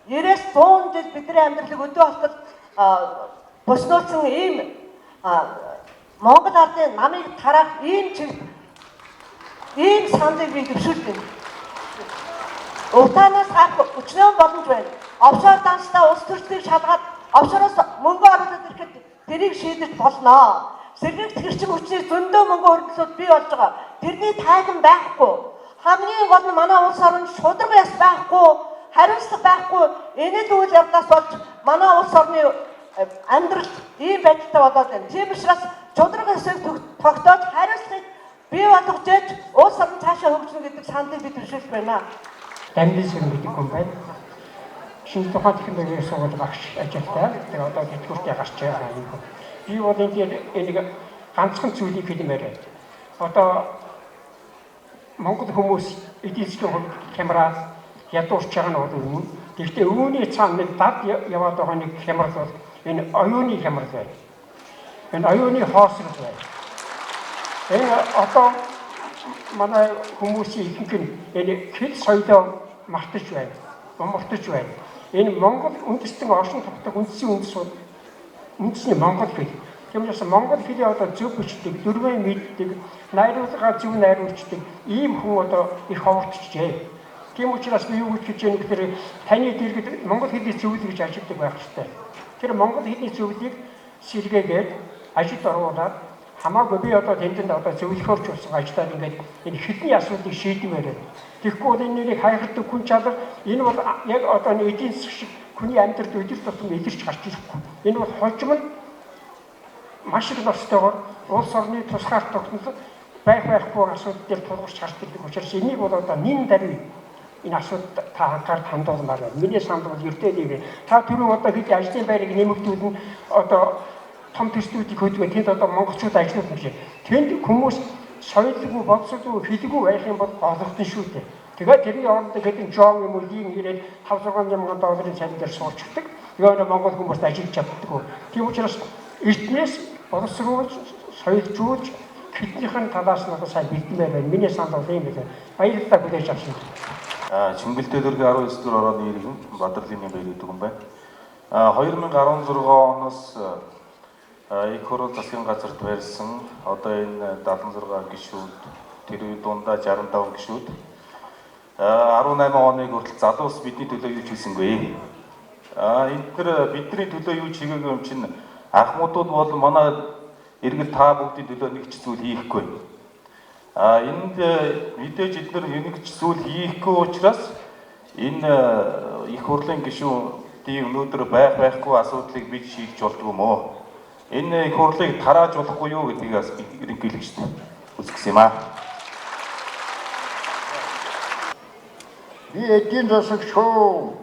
90-100 жил бидний амьдралыг өдөө болтол боснуулсан ийм Монгол ардын намыг тараах ийм чиг ийм саналыг би дэвшүүлж байна. Утаанаас гарах өчнөөн боломж байна. Офшор данстай улс төрчдийг шалгаад офшороос мөнгө оруулаад ирэхэд тэрийг шийдэж болно. Сэргийгт эрчим хүчний зөндөө мөнгө хөрөнгөлүүд бий болж байгаа. Тэрний тайлан байхгүй. Хамгийн гол нь манай улс орон шударга ёс байхгүй, хариуцлага байхгүй. Энэ л үйл явдлаас болж манай улс орны амьдрал ийм байдалтай болоод байна. Тийм учраас шударга ёсыг тогтоож хариуцлагыг бий болгож ээж улс орон цаашаа хөгжинэ гэдэг саналыг би дэвшүүлж байна. Дамдын сэрэн гэдэг хүн байна. Шинэ тухайн технологийн сургууль багш ажилтай. Тэгээ одоо тэтгэвртэй гарч байгаа юм. Би бол энэ дээр энийг ганцхан зүйлийг хэлмээр байна. Одоо Монгол хүмүүс эдийн засгийн хувьд хямраа ядуурч байгаа нь бол үнэн. Гэхдээ үүний цаана нэг дад яваад байгаа нэг хямрал бол энэ оюуны хямрал байна. Энэ оюуны хоосрол байна. Энэ одоо манай хүмүүсийн ихэнх нь энэ хэл соёлоо мартаж байна. Умартаж байна. Энэ Монгол үндэстэн оршин тогтох үндсэн үндэс бол үндэсний монгол хэл. Тийм учраас монгол хэлийг одоо зөв бичдэг, дөрвөн мэддэг, найруулгаа зөв найруулждаг ийм хүн одоо их ховорчжээ. Тийм учраас би юу гэж хэлж байгаа гэхээр таны дэргэд монгол хэлний зөвлөл гэж ажилладаг байх ёстой. Тэр монгол хэлний зөвлөлийг сэргээгээд ажилд оруулаад хамаагүй би одоо тэнд одоо зөвлөхөөрч болсон ажиллаад ингээд энэ хэлний асуудлыг шийдмээр байна. Тэгэхгүй бол энэ нэрийг хайхардаг хүн чалар энэ бол яг одоо эдийн засаг шиг хүний амьдралд өдөр тутам илэрч гарч ирэхгүй. Энэ бол хожим нь маш их ностойгоор улс орны тусгаар тогтнол байх байхгүй асуудал дээр тулгарч гарч ирдэг учраас энийг бол одоо нин даруй энэ асуудал та анхаарал хандуулмаар байна. Миний санал бол ердөө нэг. Та түрүү одоо хэд ажлын байрыг нэмэгдүүлнэ, одоо том төслүүдийг хөдөлгөө тэнд одоо монголчууд ажиллуулна гэж. Тэнд хүмүүс соёлгүй, боловсролгүй, хэлгүй байх юм бол голгосон шүү дээ. Тэгээд тэрний оронд хэдэн жон юм уу ийм ирээд 5 6 мянган долларын цалин дээр суучдаг. Тэгээ монгол хүмүүст ажиллаж чаддаггүй. Тийм учраас эртнээс боловсруулж, соёлжуулж хэлнийхэн талаас нь одоо сайн бэлдмээр байна. Миний санал бол ийм байлаа. Баярлалаа хүлээж авсан. Чингэлтэй дүүргийн 19 дугаар орооны иргэн Бадарлын баяр гэдэг юм байна. 2016 оноос их хурал засгийн газарт барьсан одоо энэ 76 гишүүд, тэр үе дундаа 65 гишүүд 18 оныг хүртэл залуус бидний төлөө юу ч хийсэнгүй. Энэ төр бидний төлөө юу ч хийгээгүй юм чинь ахмадууд бол манай иргэд та бүгдийн төлөө нэг ч зүйл хийхгүй. Энд мэдээж эдгээр нэг ч зүйл хийхгүй учраас энэ их хурлын гишүүдийн өнөөдөр байх байхгүй асуудлыг бид шийдэж болдгоо мөө. Энэ их хурлыг тарааж болохгүй юу гэдгийг бас ерөнхийлөгчд үзгэсэн юм аа. Би эдийн засаг шүү.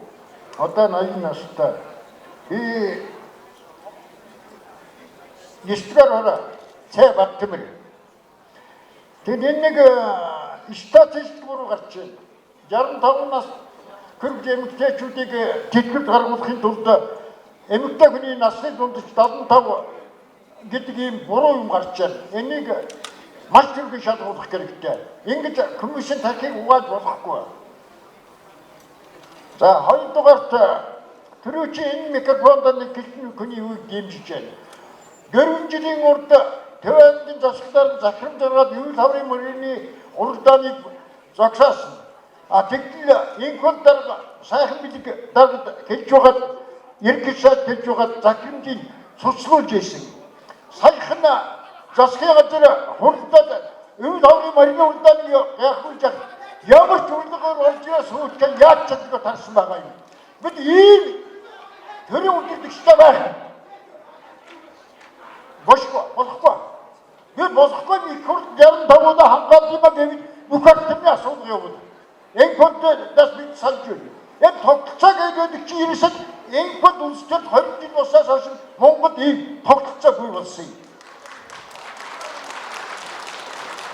Одоо 80 настай. Би 9 дугаар хороо Ц Баттэмэр. Тэгэд энэ нэг статистик буруу гарч байна. 65 нас хүрэх эмэгтэйчүүдийг тэтгэврт гаргуулахын тулд эмэгтэй хүний насны дундаж 75 гэдэг ийм буруу юм гарч байна. Энийг маш түргэн шалгуулах хэрэгтэй. Ингэж комиссийн тархийг угааж болохгүй. За хоёрдугаарт түрүү чи энэ микрофонд нэг хэлсэн хүний үгийг дэмжиж байна. 4 жилийн урд Төв аймгийн засаглалаар захирамж гаргаад Ивэл хаврын мөрийн уралдааныг зогсоосон. А тэгтэл инхол дарга сайхан бэлэг даргад хэлж байгаад ерөнхий сайд хэлж байгаад захирамжийг цуцлуулж ирсэн. Саяхан засгийн газар хуралдаад Ивэл хаврын мөрийн уралдааныг гайхуулж ямар ч урилгаар олж ирээ суучихсан яаж чаддаг тарсан байгаа юм. Бид ийм төрийн удирдагчтай байх бошгүй болохгүй. Би болохгүй их хурл 65 удаа хамгаалсан юм гэвэл бүх ардны асуудал явна. Энэ фондоос бид санаж байна. Энэ тогтолцоо гэдэг чинь ерөөсөө энэ фонд үндэслэл 20 жил болсоос хойш Монгол ийм тогтолцоогүй болсон юм.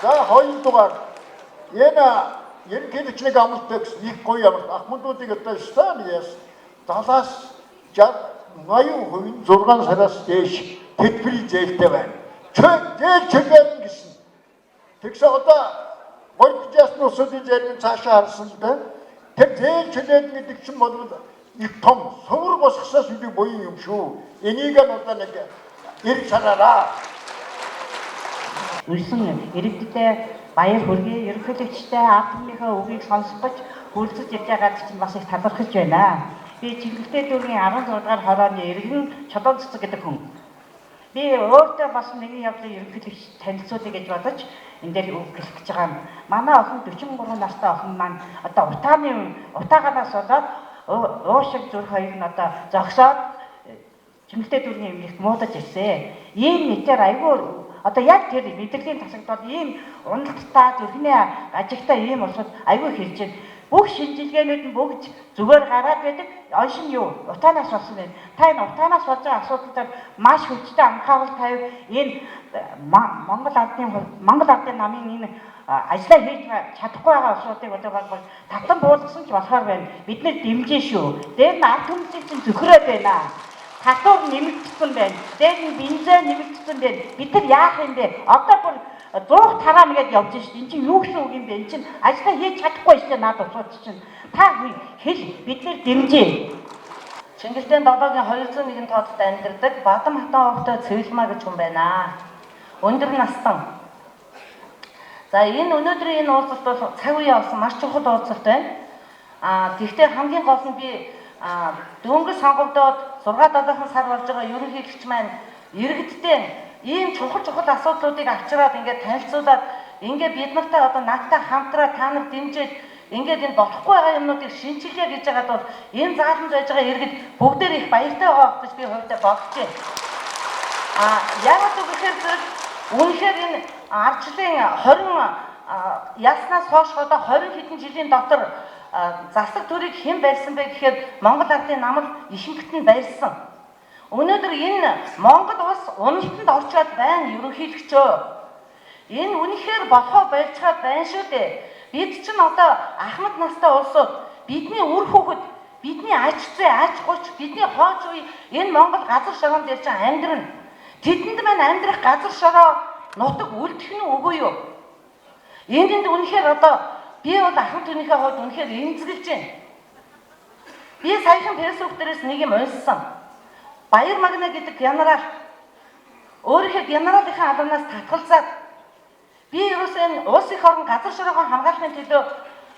За хоёрдугаар энэ ерөнхийлөгч нэг амлалт гэсэн их гоё амлалт. Ахмадуудыг одоо стан яас. 70-аас 60 80% нь 6 сараас дээш тэтгэврийн зээлтэй байна. Зээл чөлөөлнө гэсэн. Тэгсэн одоо горьд ясны улсуудын зарим цаашаа харсан л да. Тэр зээл чөлөөлнө гэдэг чинь бол их том сувар босгосоос илүү буян юм шүү. Энийг нь одоо нэг эрг санаараа. Ирсэн иргэдтэй баяр хүргэе. Ерөнхийлөгчтэй ард түмнийхээ үгийг сонсох гэж хүрэлцэж ирж байгаад чинь бас их талархаж байна. Би Чингэлтэй дүүргийн 16 дугаар хорооны иргэн Чулуун цэцэг гэдэг хүн. Би өөртөө бас нэгэн явдлыг ерөнхийлөгч танилцуулъя гэж бодож энэ дээр үг хэлэх гэж байгаа юм. Манай охин 43 настай охин маань одоо утааганаас болоод уушиг зүрх хоёр нь одоо зогсоод Чингэлтэй дүүргийн эмнэлэгт муудаж ирсэн. Ийм нийтээр айгүй одоо яг тэр мэдрэлийн тасагдал ийм уналттай зүрхний гажигтай ийм улсууд айгүй хэрж байна. Бүх шинжилгээнүүд нь бүгд зүгээр гараад байдаг. Онш нь юу? Утаанаас болсон байна. Та энэ утаанаас болж байгаа асуудал дээр маш хүчтэй анхаарал тавь. Энэ Монгол ардын намын энэ ажлаа хийж чадахгүй байгаа улсуудыг одоо баг татан буулгасан ч болохоор байна. Бид нэр дэмжин шүү. Дээр нь ард түмсийг чинь зөхрөөд байна. Татвар нэмэгдсэн байна. Дээр нь бензин нэмэгдсэн байна. Бид нар яах юм бэ? Одоо бүр 100 тараа нэгэд явж шít. Энд чинь юу гэсэн үг юм бэ? Энд чинь ажлаа хийж чадахгүй шүү дээ наад улсууд чинь. Та хэл бид нэр дэмжээ. Чингэлтэн долоогийн 201 тоодод амьдардаг Бадам хатан овтой Цэвэлмаа гэж хүн байна. Өндөр настан. За энэ өнөөдрийн энэ уулзалт бол цаг үеэ олсон маш чухал уулзалт байна. Тэгвэл хамгийн гол нь би дөнгөж сонгогдоод 6-7 сар болж байгаа ерөнхийлөгч маань иргэдтэй ийм чухал асуудлуудыг авчираад ингээд танилцуулаад ингээд бид нартай одоо надтай хамтраа та нар дэмжиж ингээд энэ болохгүй байгаа юмнуудыг шинчилье гэж байгаад бол энэ зааланд байж байгаа иргэд бүгдээр их баяртай байгаа гэж би хувьдаа бодож байна. Яагаад гэвэл зэрэг үнэхээр энэ ардчлалын 20 яснаас хойш одоо 20 хэдэн жилийн дотор засаг төрийг хэн барьсан бэ гэхээр Монгол ардын нам л ихэнхт нь барьсан. Өнөөдөр энэ Монгол улс уналтанд орчоод байна ерөнхийлөгчөө. Энэ үнэхээр болохоо больцгаад байна шүү дээ. Бид чинь одоо ахмад настай улсууд бидний үр хүүхэд, бидний ач зээ, ач гуч, бидний хойч үе энэ Монгол газар шороон дээр чинь амьдрна. Тэдэнд маань амьдрах газар шороо нутаг үлдэх нь үгүй юу? Энд үнэхээр одоо би бол ахмад түнийхээ хувьд үнэхээр эмзэглэж байна. Би саяхан фэйсбુક дээрээс нэг юм уншсан. Баяр Магна гэдэг генерал өөрийнхөө генералынхаа албанаас татгалзаад би ерөөсөө энэ улс их орон газар шороогоо хамгаалахын төлөө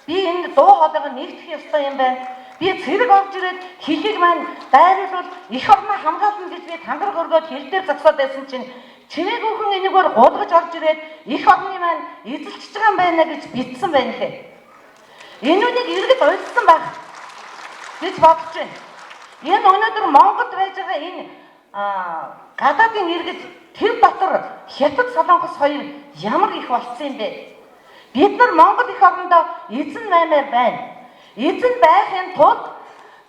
би энэ дуу хоолойгоо нэгтгэх ёстой юм байна. Би цэрэг орж ирээд хилийг маань дайруулвал эх орноо хамгаална гэж би тангараг өргөөд хил дээр зогсоод байсан чинь чимээгүйхэн энэгээр гулгаж орж ирээд эх орны маань эзэлчихэж байгаа юм байна гэж бичсэн байна лээ. Энүүнийг иргэд уйлсан байх гэж бодож байна. Энэ өнөөдөр Монголд байж байгаа энэ гадаадын иргэд тэр дотор Хятад, Солонгос хоёр ямар их болцсон юм бэ? Бид нар Монгол эх орондоо эзэн баймаар байна. Эзэн байхын тулд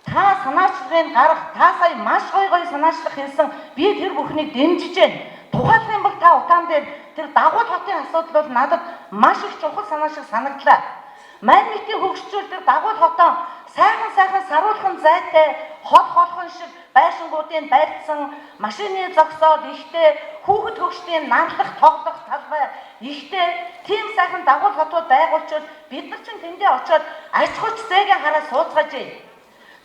та санаачлагыг гаргах, та сая маш гоё гоё санаачлах хэлсэн. Би тэр бүхнийг дэмжиж байна. Тухайлах юм бол та утаан дээр тэр дагуул хотын асуудал бол надад маш их чухал санаа шиг санагдлаа. Мань мэтийн хөгжчүүл тэр дагуул хотоо сайхан саруулхан зайтай хол холхон шиг байшингуудын барьцсан машины зогсоол ихтэй хүүхэд хөгждийн нарлах тоглох талбай ихтэй тийм сайхан дагуул хотууд байгуулчвал бид нар чинь тэндээ очиод аж ахуйч зээгээ хараа сууцгааж.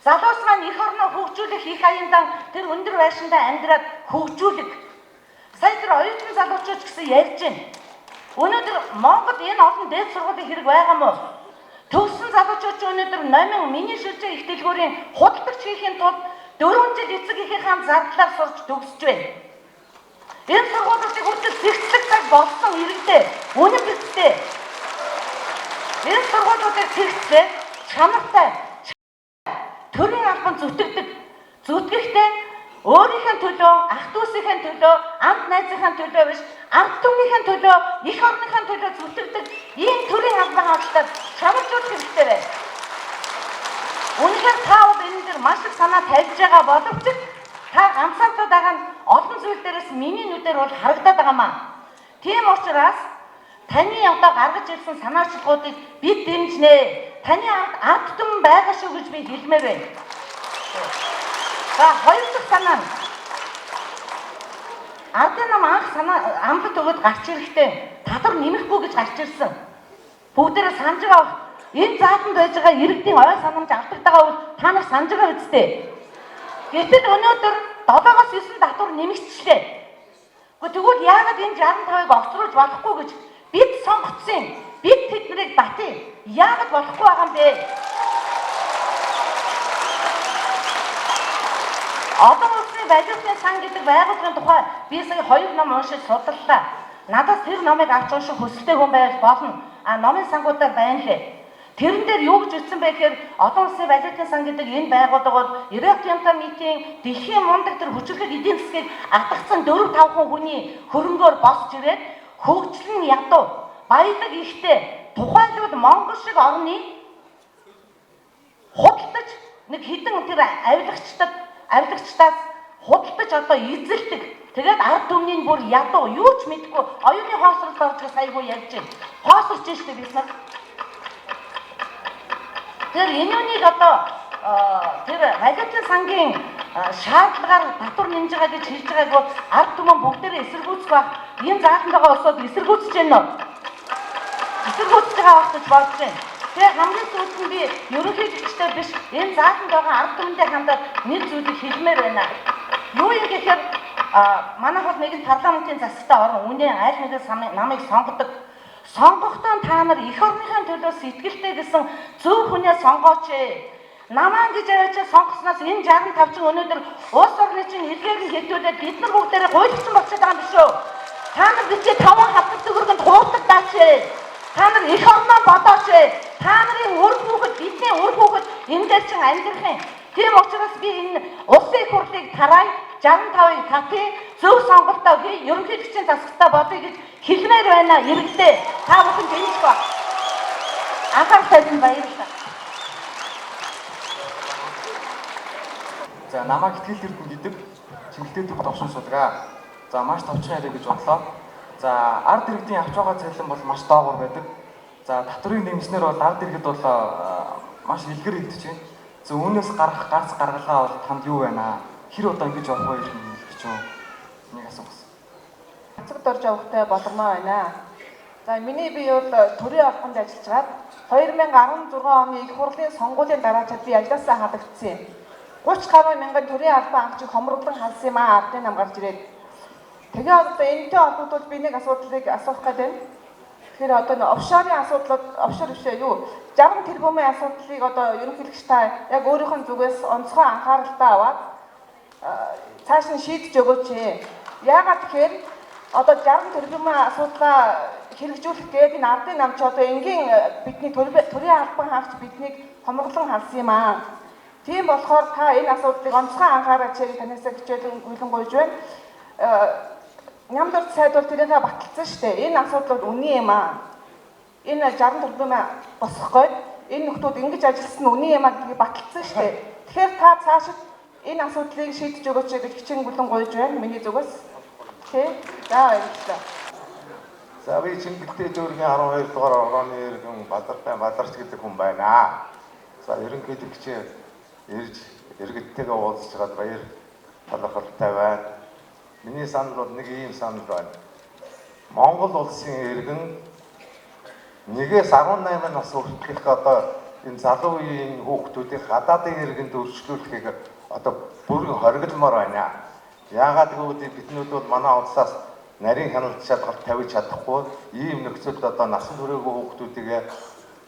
Залуус маань эх орноо хөгжүүлэх их аяндан тэр өндөр байшиндаа амьдраад хөгжүүлэх. Сая тэр оюутан залуучууд ч гэсэн ярьж байна. Өнөөдөр Монголд энэ олон дээд сургуулийн хэрэг байгаа мó? Төгссөн залуучууд ч өнөөдөр номин миний шилжээ их дэлгүүрийн худалдагч хийхин тулд 4 жил эцэг эхийнхээ зардлаар сурч төгсөж байна. Энэ сургуулиудыг хүртэл зэгцлэх цаг болсон иргэдээ. Үнэн биз дээ. Энэ сургуулиудыг зэгцлээ чанартай төрийн албан зүтгэдэг. Зүтгэхдээ өөрийнхөө төлөө, ах дүүсийнхээ төлөө, амт найзынхаа төлөө биш, ард түмнийхээ төлөө, эх орныхаа төлөө зүтгэдэг ийм төрийн албан хаагчдад чанаржуулах хэрэгтэй байна. Үнэхээр та бол энэ дээр маш их санаа тавьж байгаа боловч та ганцаардаад байгаа нь олон зүйл дээрээс миний нүдээр бол харагдаад байгаа маа. Тийм учраас таны одоо гаргаж ирсэн санаачлагуудыг бид дэмжинэ. Таны ард түмэн байгаа шүү гэж би хэлмээр байна. За хоёр дахь санаа нь Ардын нам анх санаа амлалт өгөөд гарч ирэхдээ татвар нэмэхгүй гэж гарч ирсэн. Бүгдээрээ санаж байгаа бах. Энэ зааланд байж байгаа иргэдийн ой санамж алдагдаад бол та нар санаж байгаа үсттэй. Гэтэл өнөөдөр 7-оос 9 татвар нэмэгдчихлээ. Гэхдээ тэгвэл яагаад энэ 65-ыг огцруулж болохгүй гэж бид сонгоцсон. Бид тэднийг батъя. Яагаад болохгүй байгаа юм бэ? Олон улсын валютын сан гэдэг байгууллагын тухай би сая 2 ном уншиж судаллаа. Надаас тэр номыг авч унших хүсэлтэй хүн байвал болно. А номын сангуудаар байна лээ. Тэрэн дээр юу гэж бичсэн бэ гэхээр олон улсын валютын сан гэдэг энэ байгууллага бол Rio Tinto митийн дэлхийн мундаг тэр хүчирхэг эдийн засгийг атгацсан 4 5 хүний хөрөнгөөр босч ирээд хөгжил нь ядуу, баялаг ихтэй, тухайлбал Монгол шиг орны худалдаж нэг хідэн тэр авилгачдаас худалдаж одоо эзэлдэг. Тэгээд ард түмний бүр ядуу юу ч мэдэхгүй оюуны хоосролд орж саягүй ярьж байна. Хоосорч штэ бид нар. Тэр энүүнийг одоо тэр валютын сангийн шаардлагаар татвар нэмж байгаа гэж хэлж байгааг бол ард түмэн бүгдээрээ эсэргүүцэх байх. Энэ зааланд байгаа улсууд эсэргүүцэж байна уу? Эсэргүүцэж байгаа байх гэж бодож байна. Тэгээ хамгийн сүүлд нь би ерөнхийлөгчтэй биш энэ зааланд байгаа ард түмэндээ хандаад нэг зүйлийг хэлмээр байна. Юу юм гэхээр манайх бол нэгэн парламентын засагтай орон үнэн аль нэгэн намыг сонгодог. Сонгохдоо та нар эх орныхаа төлөө сэтгэлтэй гэсэн зөв хүнээ сонгооч. Намаан гэж аваач сонгосноос энэ 65 чинь өнөөдөр улс орны чинь илгээг нь хэдүүлээд бид нар бүгдээрээ гуйлагчин болчиход байгаа юм биш үү? Та нар бичээ 5 хавтар төгрөгөнд хуурдагдаач. Та нар эх орноо бодооч. Та нарын үр хүүхэд бидний үр хүүхэд энэ дээр чинь амьдрах юм. Тийм учраас би энэ улсын их хурлыг тараая, 65-ыг татъя, зөв сонголтоо хий, ерөнхийлөгчийн засагтай болъё гэж хэлмээр байна иргэдээ. Та бүхэн дэмжих ба. Анхаарал тавьсан баярлалаа. За намайг Итгэл Эрдэнэ гэдэг Чингэлтэй төвд овшин судаг. За маш товчхон яриа гэж бодлоо. За ард иргэдийн авч байгаа цалин бол маш доогуур байдаг. За татврыг нэмснээр бол ард иргэд бол маш илгэр идэж байна. За үүнээс гарах гарц гаргалгаа бол танд юу байна? Хэр удаа ингэж явах вэ гэж юу? Нэг асуух. Цэцэгт орж явахтай болгомоо байна. За миний бие бол төрийн албанд ажиллаж байгаад 2016 оны их хурлын сонгуулийн дараачаад би ажлаасаа халагдсан юм. 30 гаруй мянган төрийн албан хаагчийг хомроглон халсан юм аа ардын нам гарч ирээд. Тэгээ одоо энэтэй холбогдвол би нэг асуудлыг асуух гээд байна. Тэгэхээр одоо офшорын асуудлууд офшор биш ээ юу 60 тэрбумын асуудлыг одоо ерөнхийлөгч та яг өөрийнх нь зүгээс онцгой анхааралтай аваад цааш нь шийдэж өгөөч. Яагаад тэгэхээр одоо 60 тэрбумын асуудлаа хэрэгжүүлэх гээд энэ ардын нам чи одоо энгийн бидний төрийн албан хаагч биднийг хомроглон халсан юм аа. Тийм болохоор та энэ асуудлыг онцгой анхаараач гэж танаас хичээл хүлэн гуйж байна. Нямдурт сайд бол тэрийнхээ баталсан шүү дээ. Энэ асуудлууд үнэн юм аа. Энэ 60 тэрбумын босгох гээд энэ нөхдүүд ингэж ажилласан нь үнэн юм аа гэдгийг баталсан шүү дээ. Тэгэхээр та цаашид энэ асуудлыг шийдэж өгөөч гэж хичээн хүлэн гуйж байна. Миний зүгээс. Тэ? За баярлалаа. За би Чингэлтэй дүүргийн 12 дугаар орооны иргэн Бадартай Бадарч гэдэг хүн байна. За ерөнхийлөгчийн ирж иргэдтэйгээ уулзч байгаад баяр талархалтай байна. Миний санал бол нэг ийм санал байна. Монгол улсын иргэн 1-ээс 18 нас хүртэлх одоо энэ залуу үеийн хүүхдүүдийг гадаадын иргэнд өрчлүүлэхийг одоо бүрэн хоригдмоор байна. Яагаад гэвэл биднүүд бол манай улсаас нарийн хяналт шалгалт тавьж чадахгүй ийм нөхцөлд одоо насан туршаагүй хүүхдүүдийг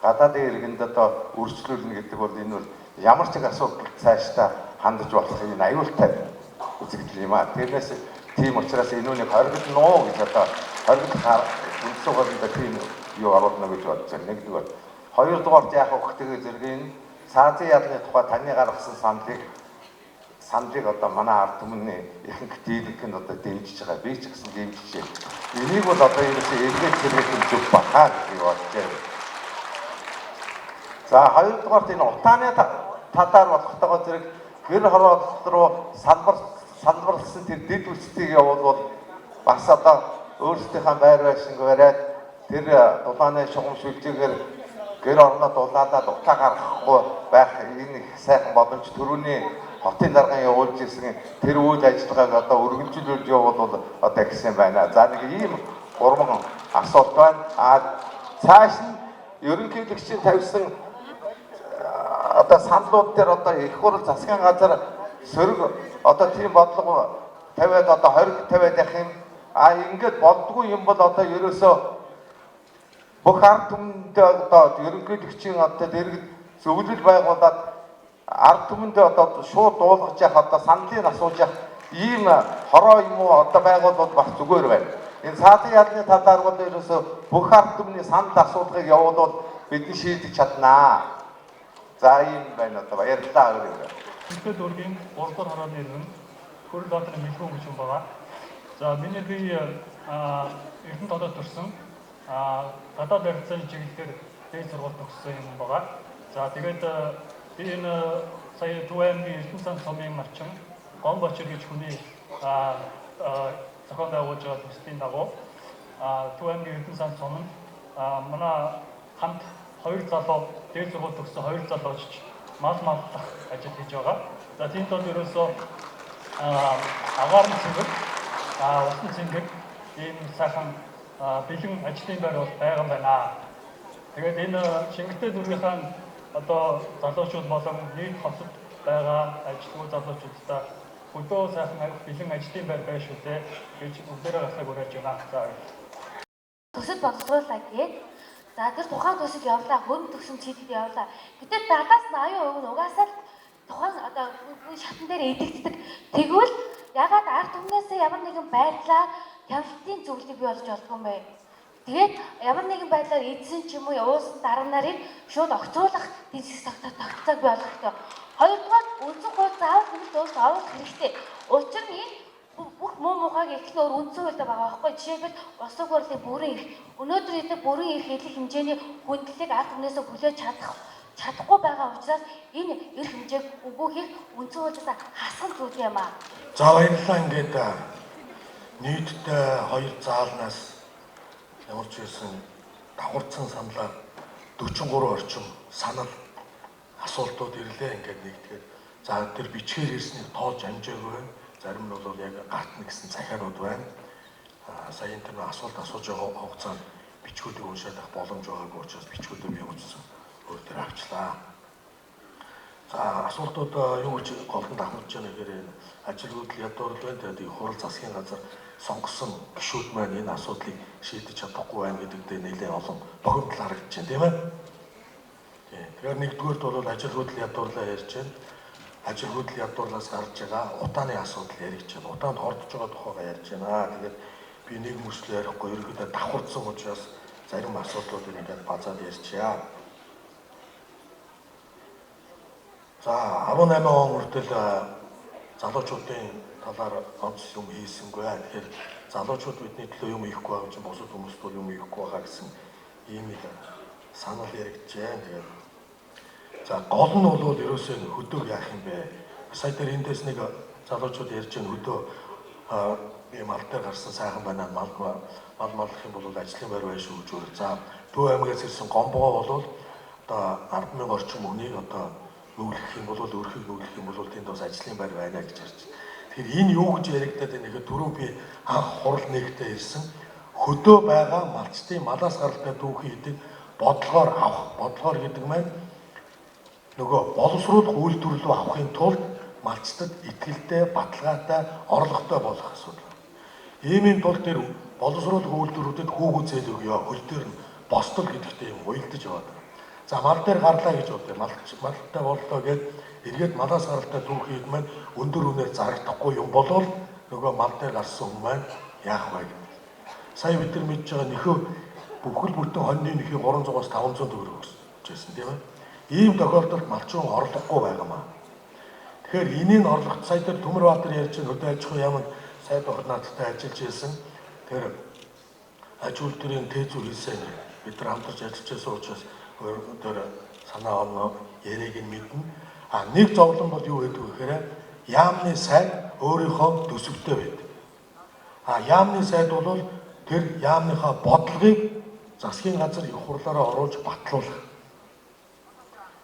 гадаадын иргэнд одоо өрчлүүлнэ гэдэг бол энэ бол ямар ч асуудал цаашдаа хандаж болох энэ аюултай үзэгдэл юм аа. Тэрнээс тийм учраас энэ үнийг хоригдно гэж одоо хоригдох үндсэн хуулинд тийм юу оруулна гэж бодож байна. Нэгдүгээр. Хоёрдугаарт яах вэ гэхээр зэрэг энэ цаазын ядлын тухай таны гаргасан саналыг одоо манай ард түмний ихэнх дийлэнх нь одоо дэмжиж байгаа. Би ч гэсэн дэмжиж байна. Энийг бол одоо ерөөсөө эргээд сэргээх нь зөв баха гэж бодож байна. За хоёрдугаарт энэ утааны талаар болохтойгоо зэрэг гэр хороолт руу салбарласан тэр дэд үсгийг явуулбал бас одоо өөрсдийнхээ байр байшинг бариад тэр дулааны шугам шүлжээгээр гэр орноо дулаалаад утаа гаргахгүй байх энэ их сайхан боломж төрөүний хотын дарган явуулж исэн тэр үйл ажиллагааг одоо өргөжлүүлж явуул одоо гэсэн байна. За нэг ийм гурван асуулт байна. А цааш нь ерөнхийлөгчийн тавьсан одоо саналууд дээр одоо их хурл засгийн газар сөрөг одоо тийм бодлого тавиад одоо 20 тавиад явах юм. А ингээд болдгүй юм бол одоо ерөөсөө бүх ард түмэндээ одоо ерөнхийлөгчийн одоо дэргэд зөвлөл байгуулад ард түмэндээ одоо шууд дуулгаж явах одоо саналыг асууж явах ийм хороо юм уу одоо байгуулбал бас зүгээр байна. Энэ цаадын ялны талаар бол ерөөсөө бүх ард түмний санал асуулгыг явуулвал бидний шийдэж чаднаа. За ийм байна одоо баярлалаа. Чиглэл дүүргийн 3 дугаар хорооны иргэн Хөрөл Баатарын Мэлгүүн гэж хүн байгаа. За миний бие Эрдэнэ толгойд төрсэн. Гадаад барилцааны чиглэлээр дээд сургууль төгссөн юм байгаа. За тэгээд би энэ сая Төв аймгийн Эрдэнэ сан сумын малчин Гомбочир гэж хүний зохион байгуулж байгаа төслийн дагуу Төв аймгийн Эрдэнэ сан сум нь манай хамт хоёр залуу дээд сургууль төгссөн хоёр залуу очиж мал маллах ажил хийж байгаа. За тийм тул ерөөсөө агаар нь цэвэр, усан цэнгэр ийм сайхан бэлэн ажлын байр бол байгаа юм байна. Тэгээд энэ Шингэлтэй дүүргийнхаа одоо залуучууд болон нийт хотод байгаа ажилгүй залуучуудаа хөдөө сайхан бэлэн ажлын байр байх шүү дээ гэж бүгдээрээ гасаг уриалж байна. За төсөл боловсруулаа гээд за тэр тухайн төсөл явлаа, хөрөнгө төгсөм чийдэд явлаа. Гэтэл 70-80% нь угаасаа л тухайн одоо шатан дээр эдэгддэг. Тэгвэл ягаад ард түмнээсээ ямар нэгэн байдлаар хяналтын зөвлөлийг бий болгож болдгоо юм бэ? Тэгээд ямар нэгэн байдлаар эдсэн ч юм уу уусан дарга нарыг шууд огцруулах дэнсэх тогтолцоог бий болгох хэрэгтэй. Хоёрдугаар үндсэн хууль заавал нэмэлт өөрчлөлт оруулах хэрэгтэй. Учир нь энэ бүх муу мухайг эхлэн өөр үндсэн хуультай байгаа байхгүй. Жишээлбэл улсын хурлын бүрэн эрх. Өнөөдөр эдгээр бүрэн эрх хэлэх хэмжээний хүндлэлийг ард түмнээсээ хүлээж чадахгүй байгаа учраас энэ эрх хэмжээг үгүйхийг үндсэн хуулиас хасах зүйл юм аа. За баярлалаа. Ингээд нийтдээ хоёр заалнаас ямар ч байсан давхарцсан саналаар 43 орчим санал асуултууд ирлээ. Ингээд нэгдгээд за тэр бичгээр ирснийг тоолж амжаагүй байна. Зарим нь бол яг гартна гэсэн захианууд байна. Сая энэ тэр асуулт асууж байгаа хугацаанд бичгүүдийг уншаад авах боломж байгаагүй учраас бичгүүдээ би уншсан өөр дээр авчлаа. За асуултууд юу гэж голдон давхамж байна гэхээр ажилгүйдэл ядуурлал байна. Тэгээд их хурал засгийн газар сонгосон гишүүд маань энэ асуудлыг шийдэж чадахгүй байна гэдэг дээр нэлээд олон бохимдол харагдаж байна, тийм ээ. Тэгэхээр нэгдүгээрт бол ажилгүйдэл ядуурлаа ярьж байна. Ажилгүйдэл ядуурлаас гарч байгаа утааны асуудал яригдж байна. Утаанд хордож байгаа тухайгаа ярьж байна. Тэгээд би нэг мөслөө ярихгүй ерөнхийдөө давхарцсан учраас зарим асуудлуудыг ингээд базаад ярьчихъя. За 18 он хүртэл залуучуудын талаар онц юм хийсэнгүй. Тэгэхээр залуучууд бидний төлөө юм хийхгүй байгаа чинь бусад хүмүүст бол юм хийхгүй байгаа гэсэн ийм нэг санал яригджээ. Тэгээд за гол нь бол ерөөсөө хөдөг яах юм бэ? Сая дээр эндээс нэг залуучууд ярьж байгаа хөдөө ийм мал дээр гарсан сайхан байна. Мал мал маллах юм бол ажлын байр байх шүү гэж өөр. За Төв аймагаас ирсэн гомбогоо бол одоо 10,000 орчим хүнийг одоо нүглэх юм бол өрхийг нүглэх юм бол тэнд бас ажлын байр байна гэж ярьж. Тэгэхээр энэ юу гэж яригадаад байна гэхээр түрүү би анх хурал нэгтээ ирсэн хөдөө байгаа малчдын малаас гаралтай түүхийн эдийг бодлогоор авах. Бодлогоор гэдэг маань нөгөө боловсруулах үйлдвэрлэл рүү авахын тулд малчдад итгэлтэй, баталгаатай, орлоготой болох асуудал. Иймийн тулд тэр боловсруулах үйлдвэрүүдэд хүүгүү зээл өгөө. Хөл дээр нь бостол гэдэгтэй юм уялдаж яваад байгаа. За мал дээр гарлаа гэж бодъё. Малтай боллоо гэд эргээд малаас гаралтай түүхийн эд маань өндөр үнээр зарагдахгүй юм болвол нөгөө мал дээр гарсан хүн маань яах вэ гэдэг. Сая бид нар мэдж байгаа нөхөө бүхэл бүтэн хоньны нөхийг 300-аас 500 төгрөг өсөж байсан тийм ээ. Ийм тохиолдолд малчин орлогогүй байгаамаа. Тэгэхээр энийг орлогот сая дээр Төмөрбаатар ярьж байгаа хөдөө аж ахуйн яамд сайд бахад наадтай ажиллаж байсан. Тэр аж үйлдвэрийн тээзүү хийсэн бид нар хамтарч ажиллаж байсан учраас тэр санаа оноо яриаг нь мэднэ. А нэг зовлон бол юу гэдэг вэ гэхээр яамны сайд өөрийнхөө төсөвтэй байдаг. А яамны сайд бол тэр яамныхаа бодлогыг засгийн газар их хурлаараа оруулж батлуулах.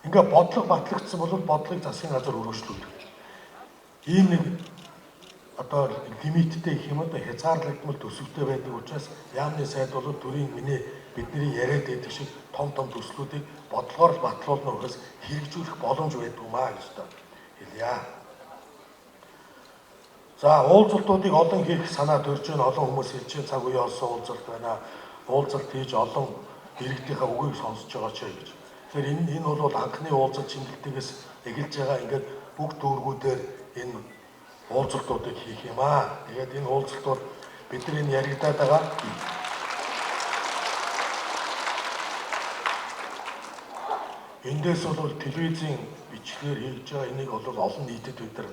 Ингээ бодлого батлагдсан бол бодлогыг засгийн газар өргөжлүүлдэг. Ийм нэг одоо лимиттэй гэх юм одоо хязгаарлагдмал төсөвтэй байдаг учраас яамны сайд бол төрийн миний бидний яриад байдаг шиг том том төслүүдийг бодлогоор л батлуулна гэхээс хэрэгжүүлэх боломж байдгүй маа гэж одоо хэлье. За уулзалтуудыг олон хийх санаа төрж байна. Олон хүмүүс хэлж байна. Цаг үе олсон уулзалт байна. Уулзалт хийж олон иргэдийнхээ үгийг сонсож байгаа ч гэж. Тэгэхээр энэ бол анхны уулзалт Чингэлтэйгээс эхэлж байгаа. Ингээд бүх дүүргүүдээр энэ уулзалтуудыг хийх юм аа. Тэгээд энэ уулзалтууд бидний энэ яригадаад байгаа эндээс бол телевизийн бичлэгээр хийж байгаа энийг бол олон нийтэд бид нар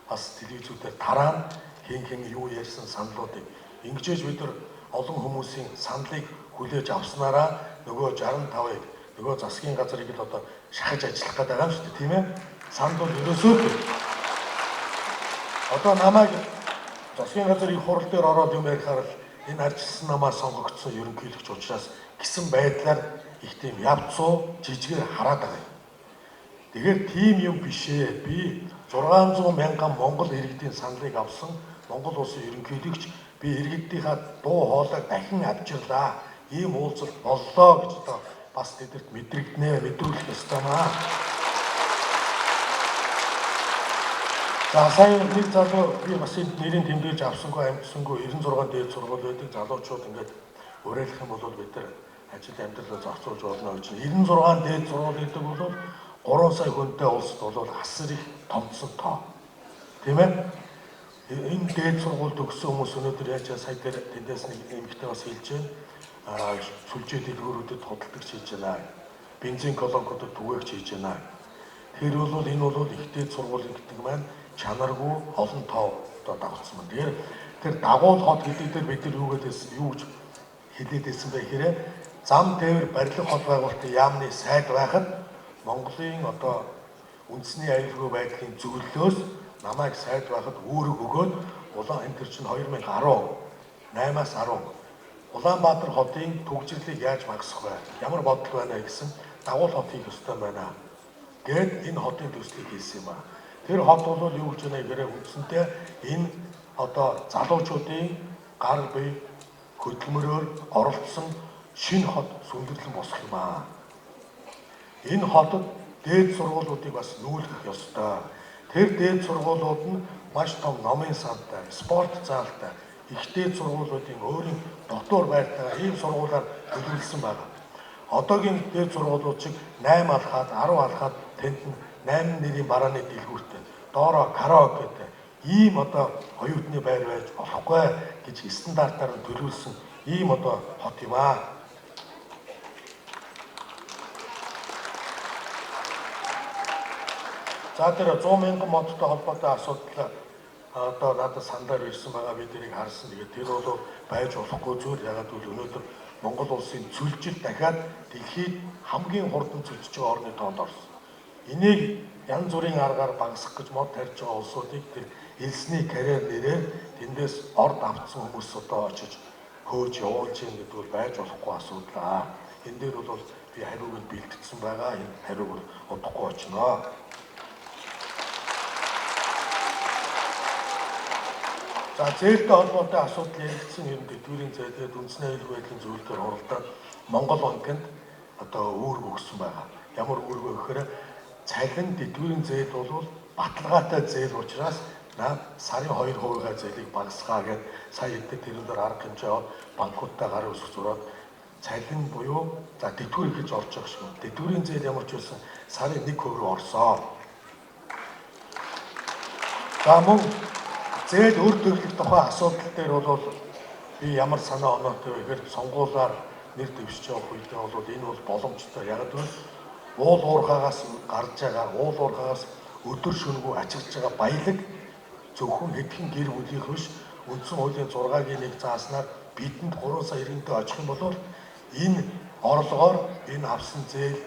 бас телевизүүдээр тараана, хэн хэн юу ярьсан саналуудыг ингэжээж бид нар олон хүмүүсийн саналыг хүлээж авснараа нөгөө 65-ыг нөгөө засгийн газрыг л одоо шахаж ажиллах гэдэг байгаа юм шүү дээ, тийм ээ? Санал бол ерөөсөө л одоо намайг засгийн газар их хурал дээр ороод юм ярихаар л энэ арчилсан намаа сонгогдсон ерөнхийлөгч учраас гэсэн байдлаар их тийм явцуу жижигээр хараад байгаа юм. Тэгэхээр тийм юм биш ээ. Би 600 мянган Монгол иргэдийн саналыг авсан Монгол улсын ерөнхийлөгч, би иргэдийнхаа дуу хоолойг дахин авчирлаа. Ийм уулзалт боллоо гэж одоо бас тэдэрт мэдрэгднэ, мэдрүүлэх ёстой маа. За сая нэг залуу би бас энд нэрийн тэмдэглэж авсангүй амжсангүй 96 дээд сургууль байдаг залуучууд ингээд уриалах юм бол бид нар ажил амьдралаа зохицуулж болно гэж. 96 дээд сургууль гэдэг бол 3 сая хүнтэй улсад бол асар их томцсон тоо. Тийм ээ? Энэ дээд сургууль төгссөн хүмүүс өнөөдөр яаж сая дээр тэндээс нэг эмэгтэй бас хэлж байна. Сүлжээ дэлгүүрүүдэд худалдагч хийж байна. Бензин колонкуудад түгээгч хийж байна. Тэр бол энэ бол их дээд сургууль гэдэг маань чанаргүй олон тоо одоо дагуулсан байна. Тэгэхээр тэр дагуул хот гэдэг дээр бид нар юу гэдээс юу гэж хэлээд байсан бэ гэхээр зам тээвэр барилга хот байгуулалтын яамны сайд байхад Монголын одоо үндэсний аюулгүй байдлын зөвлөлөөс намайг сайд байхад үүрэг өгөөд улаан энэ төр чинь 2018-аас 10 Улаанбаатар хотын түгжрэлийг яаж багасгах вэ? Ямар бодол байна гэсэн дагуул хот хийх ёстой байна гэд энэ хотын төслийг хийсэн юм аа. Тэр хот бол юу гэж байна гэхээр үндсэндээ энэ одоо залуучуудын гар бие хөдөлмөрөөр оролцсон шинэ хот сүндэрлэн босох юм аа. Энэ хотод дээд сургуулиудыг бас нүүлгэх ёстой. Тэр дээд сургуулиуд нь маш том номын сантай, спорт заалтай, их дээд сургуулиудын өөрийн дотор байртай ийм сургуулиар төлөвлөсөн байна. Одоогийн дээд сургуулиуд шиг 8 алхаад 10 алхаад тэнд нь 8 нэрийн барааны дэлгүүртэй, доороо караокетэй ийм одоо оюутны байр байж болохгүй гэж стандартаар нь төлөвлөсөн ийм одоо хот юм аа. За тэр 100 мянган модтой холбоотой асуудал одоо надад саналаар ирсэн байгаа, би тэрийг харсан. Тэгээд тэр бол байж болохгүй зүйл. Ягаад гэвэл өнөөдөр Монгол улсын цөлжил дахиад дэлхийд хамгийн хурдан цөлжиж байгаа орны тоонд орсон. Энийг янз бүрийн аргаар багасгах гэж мод тарьж байгаа улсуудыг тэр элсний карьер нэрээр тэндээс орд автсан хүмүүс одоо очиж хөөж явуулж юм гэдэг бол байж болохгүй асуудал аа. Энэ дээр бол би хариуг нь бэлтгэсэн байгаа. Энэ хариуг бол удахгүй очноо. За зээлтэй холбоотой асуудал яригдсан юм тэтгэврийн зээлээд үндэсний аюулгүй байдлын зөвлөлтөөр хуралдаад Монгол банкнд одоо үүрэг өгсөн байгаа. Ямар үүрэг вэ гэхээр цалин тэтгэврийн зээл бол баталгаатай зээл учраас наад сарын 2%-ийн зээлийг багасгаа гэд сая хэдэн тэрэн дээр арга хэмжээ аваад банкудтай гарын үсэг зураад цалин буюу за тэтгэвэр эхэлж орж байгаа шүү. Тэтгэврийн зээл ямар ч байсан сарын 1% рүү орсоо. За мөн зээл өр төрлөх тухай асуудал дээр бол би ямар санаа оноотой вэ гэхээр сонгуулиар нэр дэвшиж явах үедээ бол энэ бол боломжтой. Яг гэвэл уул уурхаагаас гарч байгаа, уул уурхаагаас өдөр шөнөгүй ачигдж байгаа баялаг зөвхөн хэдхэн гэр бүлийнх биш, үндсэн хуулийн 6-гийн 1 зааснаар бидэнд 3 сая иргэнтэй очих юм бол энэ орлогоор энэ авсан зээл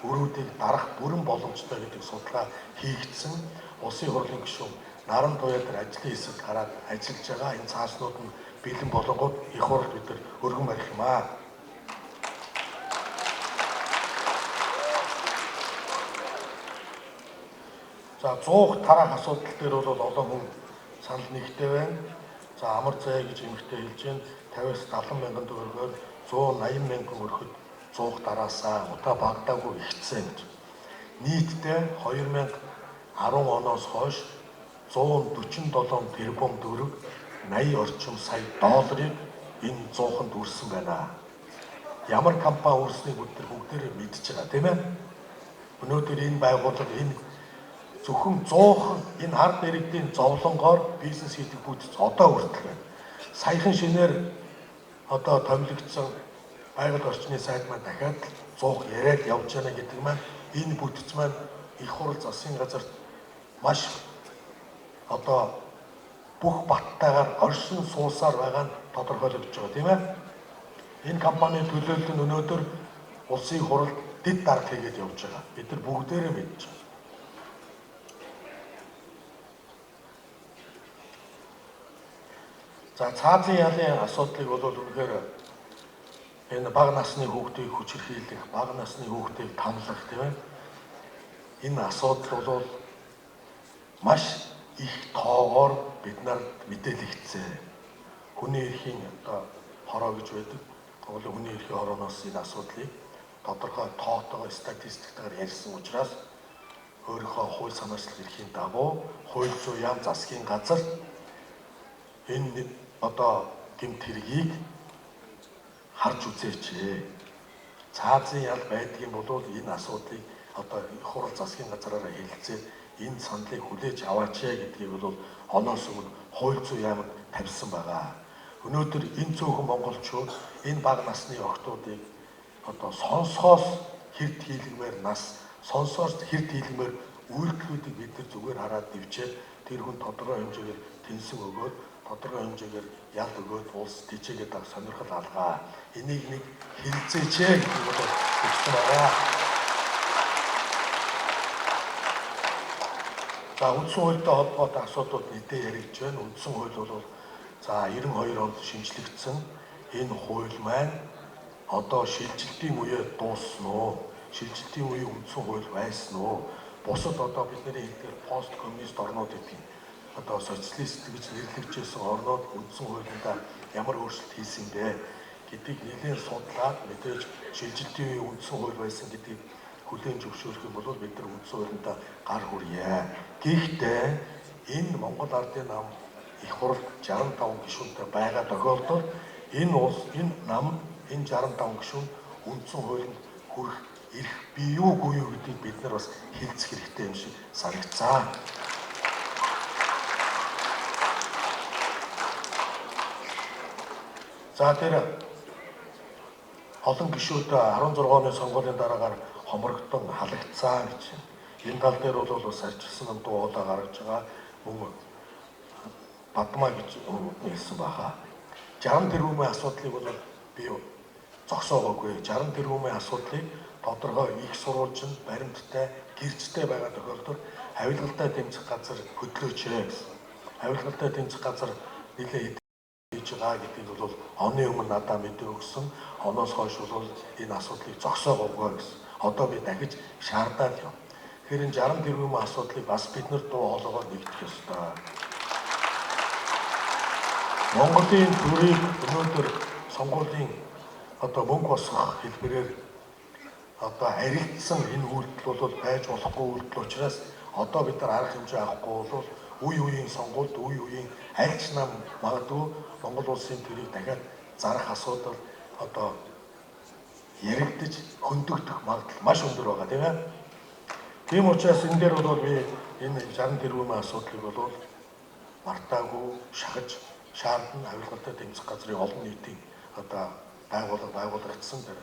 өрүүдийг дарах бүрэн боломжтой гэдэг судалгаа хийгдсэн. Улсын хурлын гишүүн Наран туяа дээр ажлын хэсэг гараад ажиллаж байгаа. Энэ цааснууд нь бэлэн болонгууд их хурал бид нар өргөн барих юм аа. За 100 тараах асуудал дээр бол олон хүн санал нэгтэй байна. За амар заяа гэж эмэгтэй хэлж байна. 50-аас 70 мянган төгрөгөөр 180 мянган өрхөд 100 тараасаа удаа багадаагүй ихсэн гэж. Нийтдээ 2010 оноос хойш 147 тэрбум төгрөг 80 орчим сая долларыг энэ 100-нд үрсэн байна. Ямар компани үрснийг бид нар бүгдээрээ мэдж байгаа, тийм ээ. Өнөөдөр энэ байгууллага энэ зөвхөн 100 энэ ард иргэдийн зовлонгоор бизнес хийдэг бүтэц одоо хүртэл байна. Саяхан шинээр одоо томилогдсон байгаль орчны сайд маань дахиад 100 яриад явж байна гэдэг маань энэ бүтэц маань их хурал засгийн газарт маш одоо бүх баттайгаар оршин суусаар байгаа нь тодорхойлогдож байгаа, тийм ээ. Энэ компани төлөөлөл нь өнөөдөр улсын хуралд дэд дарга хийгээд явж байгаа. Бид нар бүгдээрээ мэдж байгаа. За цаазын ялын асуудлыг бол үнэхээр энэ бага насны хүүхдийг хүчирхийлэх, бага насны хүүхдийг тамлах, тийм ээ. Энэ асуудал бол маш их тоогоор бид нарт мэдээлэгдсэн. Хүний эрхийн одоо хороо гэж байдаг. Монголын хүний эрхийн хорооноос энэ асуудлыг тодорхой тоотойгоо статистиктайгаар ярьсан учраас өөрийнхөө хууль санаачлах эрхийн дагуу хууль зүйн яам засгийн газар энэ одоо гэмт хэргийг харж үзээч. Цаазын ял байдгийн бол энэ асуудлыг одоо их хурал засгийн газраараа хэлэлцээд энэ саналыг хүлээж аваач гэдгийг бол оноос өмнө хууль зүйн яамд тавьсан байгаа. Өнөөдөр энэ цөөхөн монголчууд энэ бага насны охтуудыг одоо сонсохоос хэрд хийлгмээр нас, сонсоос хэрд хийлгмээр үйлдэлүүдийг бид нар зүгээр хараад дэвчээд тэр хүн тодорхой хэмжээгээр тэнсэн өгөөд тодорхой хэмжээгээр ял өгөөд улс тэжээгээд авах сонирхол алгаа. Энийг нэг хилцээч гэдэг бол өгсөн байгаа. За үндсэн хуультай холбоотой асуудлууд нийтээ яригдж байна. Үндсэн хууль бол за 92 онд шинжлэгдсэн энэ хууль маань одоо шилжилтийн үеэ дууссан уу? Шилжилтийн үеийн үндсэн хууль байсан уу? Бусад одоо бидний хэлдгээр пост коммунист орнууд гэдэг нь одоо социалист гэж нэрлэгдэжсэн орнууд үндсэн хуулиндаа ямар өөрчлөлт хийсэн бэ гэдгийг нэлээд судлаад мэдээж шилжилтийн үеийн үндсэн хууль байсан гэдгийг хүлээн зөвшөөрөх юм бол бид нар үндсэн хуулиндаа гар хүрье. Гэхдээ энэ Монгол Ардын нам их хурал 65 гишүүнтэй байгаа тохиолдолд энэ улс энэ нам энэ 65 гишүүн үндсэн хуулинд хүрэх эрх бий юу үгүй юу гэдгийг бид нар бас хэлцэх хэрэгтэй юм шиг санагцаа. За тэр олон гишүүд 16 оны сонгуулийн дараагаар хомрогдсон халагдсан гэж. Энэ тал дээр бол бас арчилсан нам дуу хоолой гаргаж байгаа мөн Бадмаа гэж хэлсэн баха. 60 тэрбумын асуудлыг бол би зогсоогоогүй. 60 тэрбумын асуудлыг тодорхой их сурвалж нь баримттай, гэрчтэй байгаа тохиолдолд авилгалтай тэмцэх газар хөдлөөч гэсэн. Авилгалтай тэмцэх газар нэлээд хийж байгаа гэдгийг бол оны өмнө надад мэдээ өгсөн. Оноос хойш бол энэ асуудлыг зогсоогоогүй гэсэн. Одоо би дахиж шаардаад юм. Тэгэхээр энэ 60 тэрбумын асуудлыг бас бид нар дуу хоолойгоор нэгтгэх ёстой. Монголын төрийг өнөөдөр сонгуулийн одоо мөнгө босгох хэлбэрээр одоо харилцсан энэ үйлдэл бол байж болохгүй үйлдэл учраас одоо бид нар арга хэмжээ авахгүй бол үе үеийн сонгуульд үе үеийн аль ч нам магадгүй Монгол улсын төрийг дахиад зарах асуудал одоо яригдаж хөндөгдөх магадлал маш өндөр байгаа, тийм ээ. Тийм учраас энэ дээр бол би энэ 60 тэрбумын асуудлыг бол мартаагүй шахаж шаардна. Авилгалтай тэмцэх газрын олон нийтийн одоо байгууллага байгуулагдсан тэр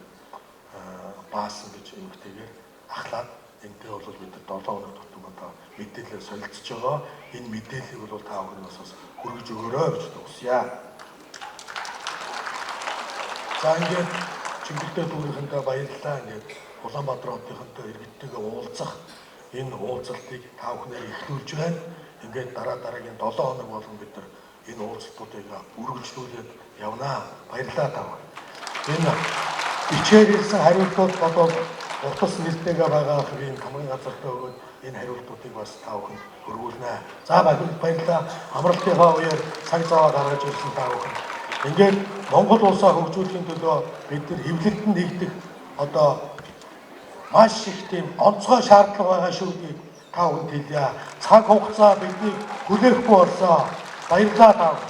баасан гэж эмэгтэйгээр ахлаад энтэй бол бид нар 7 хоног тутам одоо мэдээлэл солилцож байгаа. Энэ мэдээллийг бол та бүхнээс бас хүргэж өгөөрэй гэж хүсье. За ингээд Чингэлтэй дүүрийнхэнтэй баярлалаа. Ингээд Улаанбаатар хотынхонтой иргэдтэйгээ уулзах энэ уулзалтыг та бүхнээр эхлүүлж байна. Ингээд дараа дараагийн 7 хоног болгон бид нар энэ уулзалтуудыг үргэлжлүүлээд явнаа. Баярлалаа та бүхэн. Энэ бичээр ирсэн хариултууд болоод Утас нэртэйгээ байгаа ийм томгийн газартаа өгөөд энэ хариултуудыг бас та бүхэнд өргүүлнэ. За, баярлалаа. Амралтынхаа үеэр цаг зав гаргаж ирсэн та бүхэнд. Ингээд Монгол улсаа хөгжүүлэхийн төлөө бид нар хэвлэлтэнд нэгдэх одоо маш их тийм онцгой шаардлага байгаа шүү гэдгийг та бүхэнд хэлье. Цаг хугацаа биднийг хүлээхгүй болсон. Баярлалаа та бүхэн.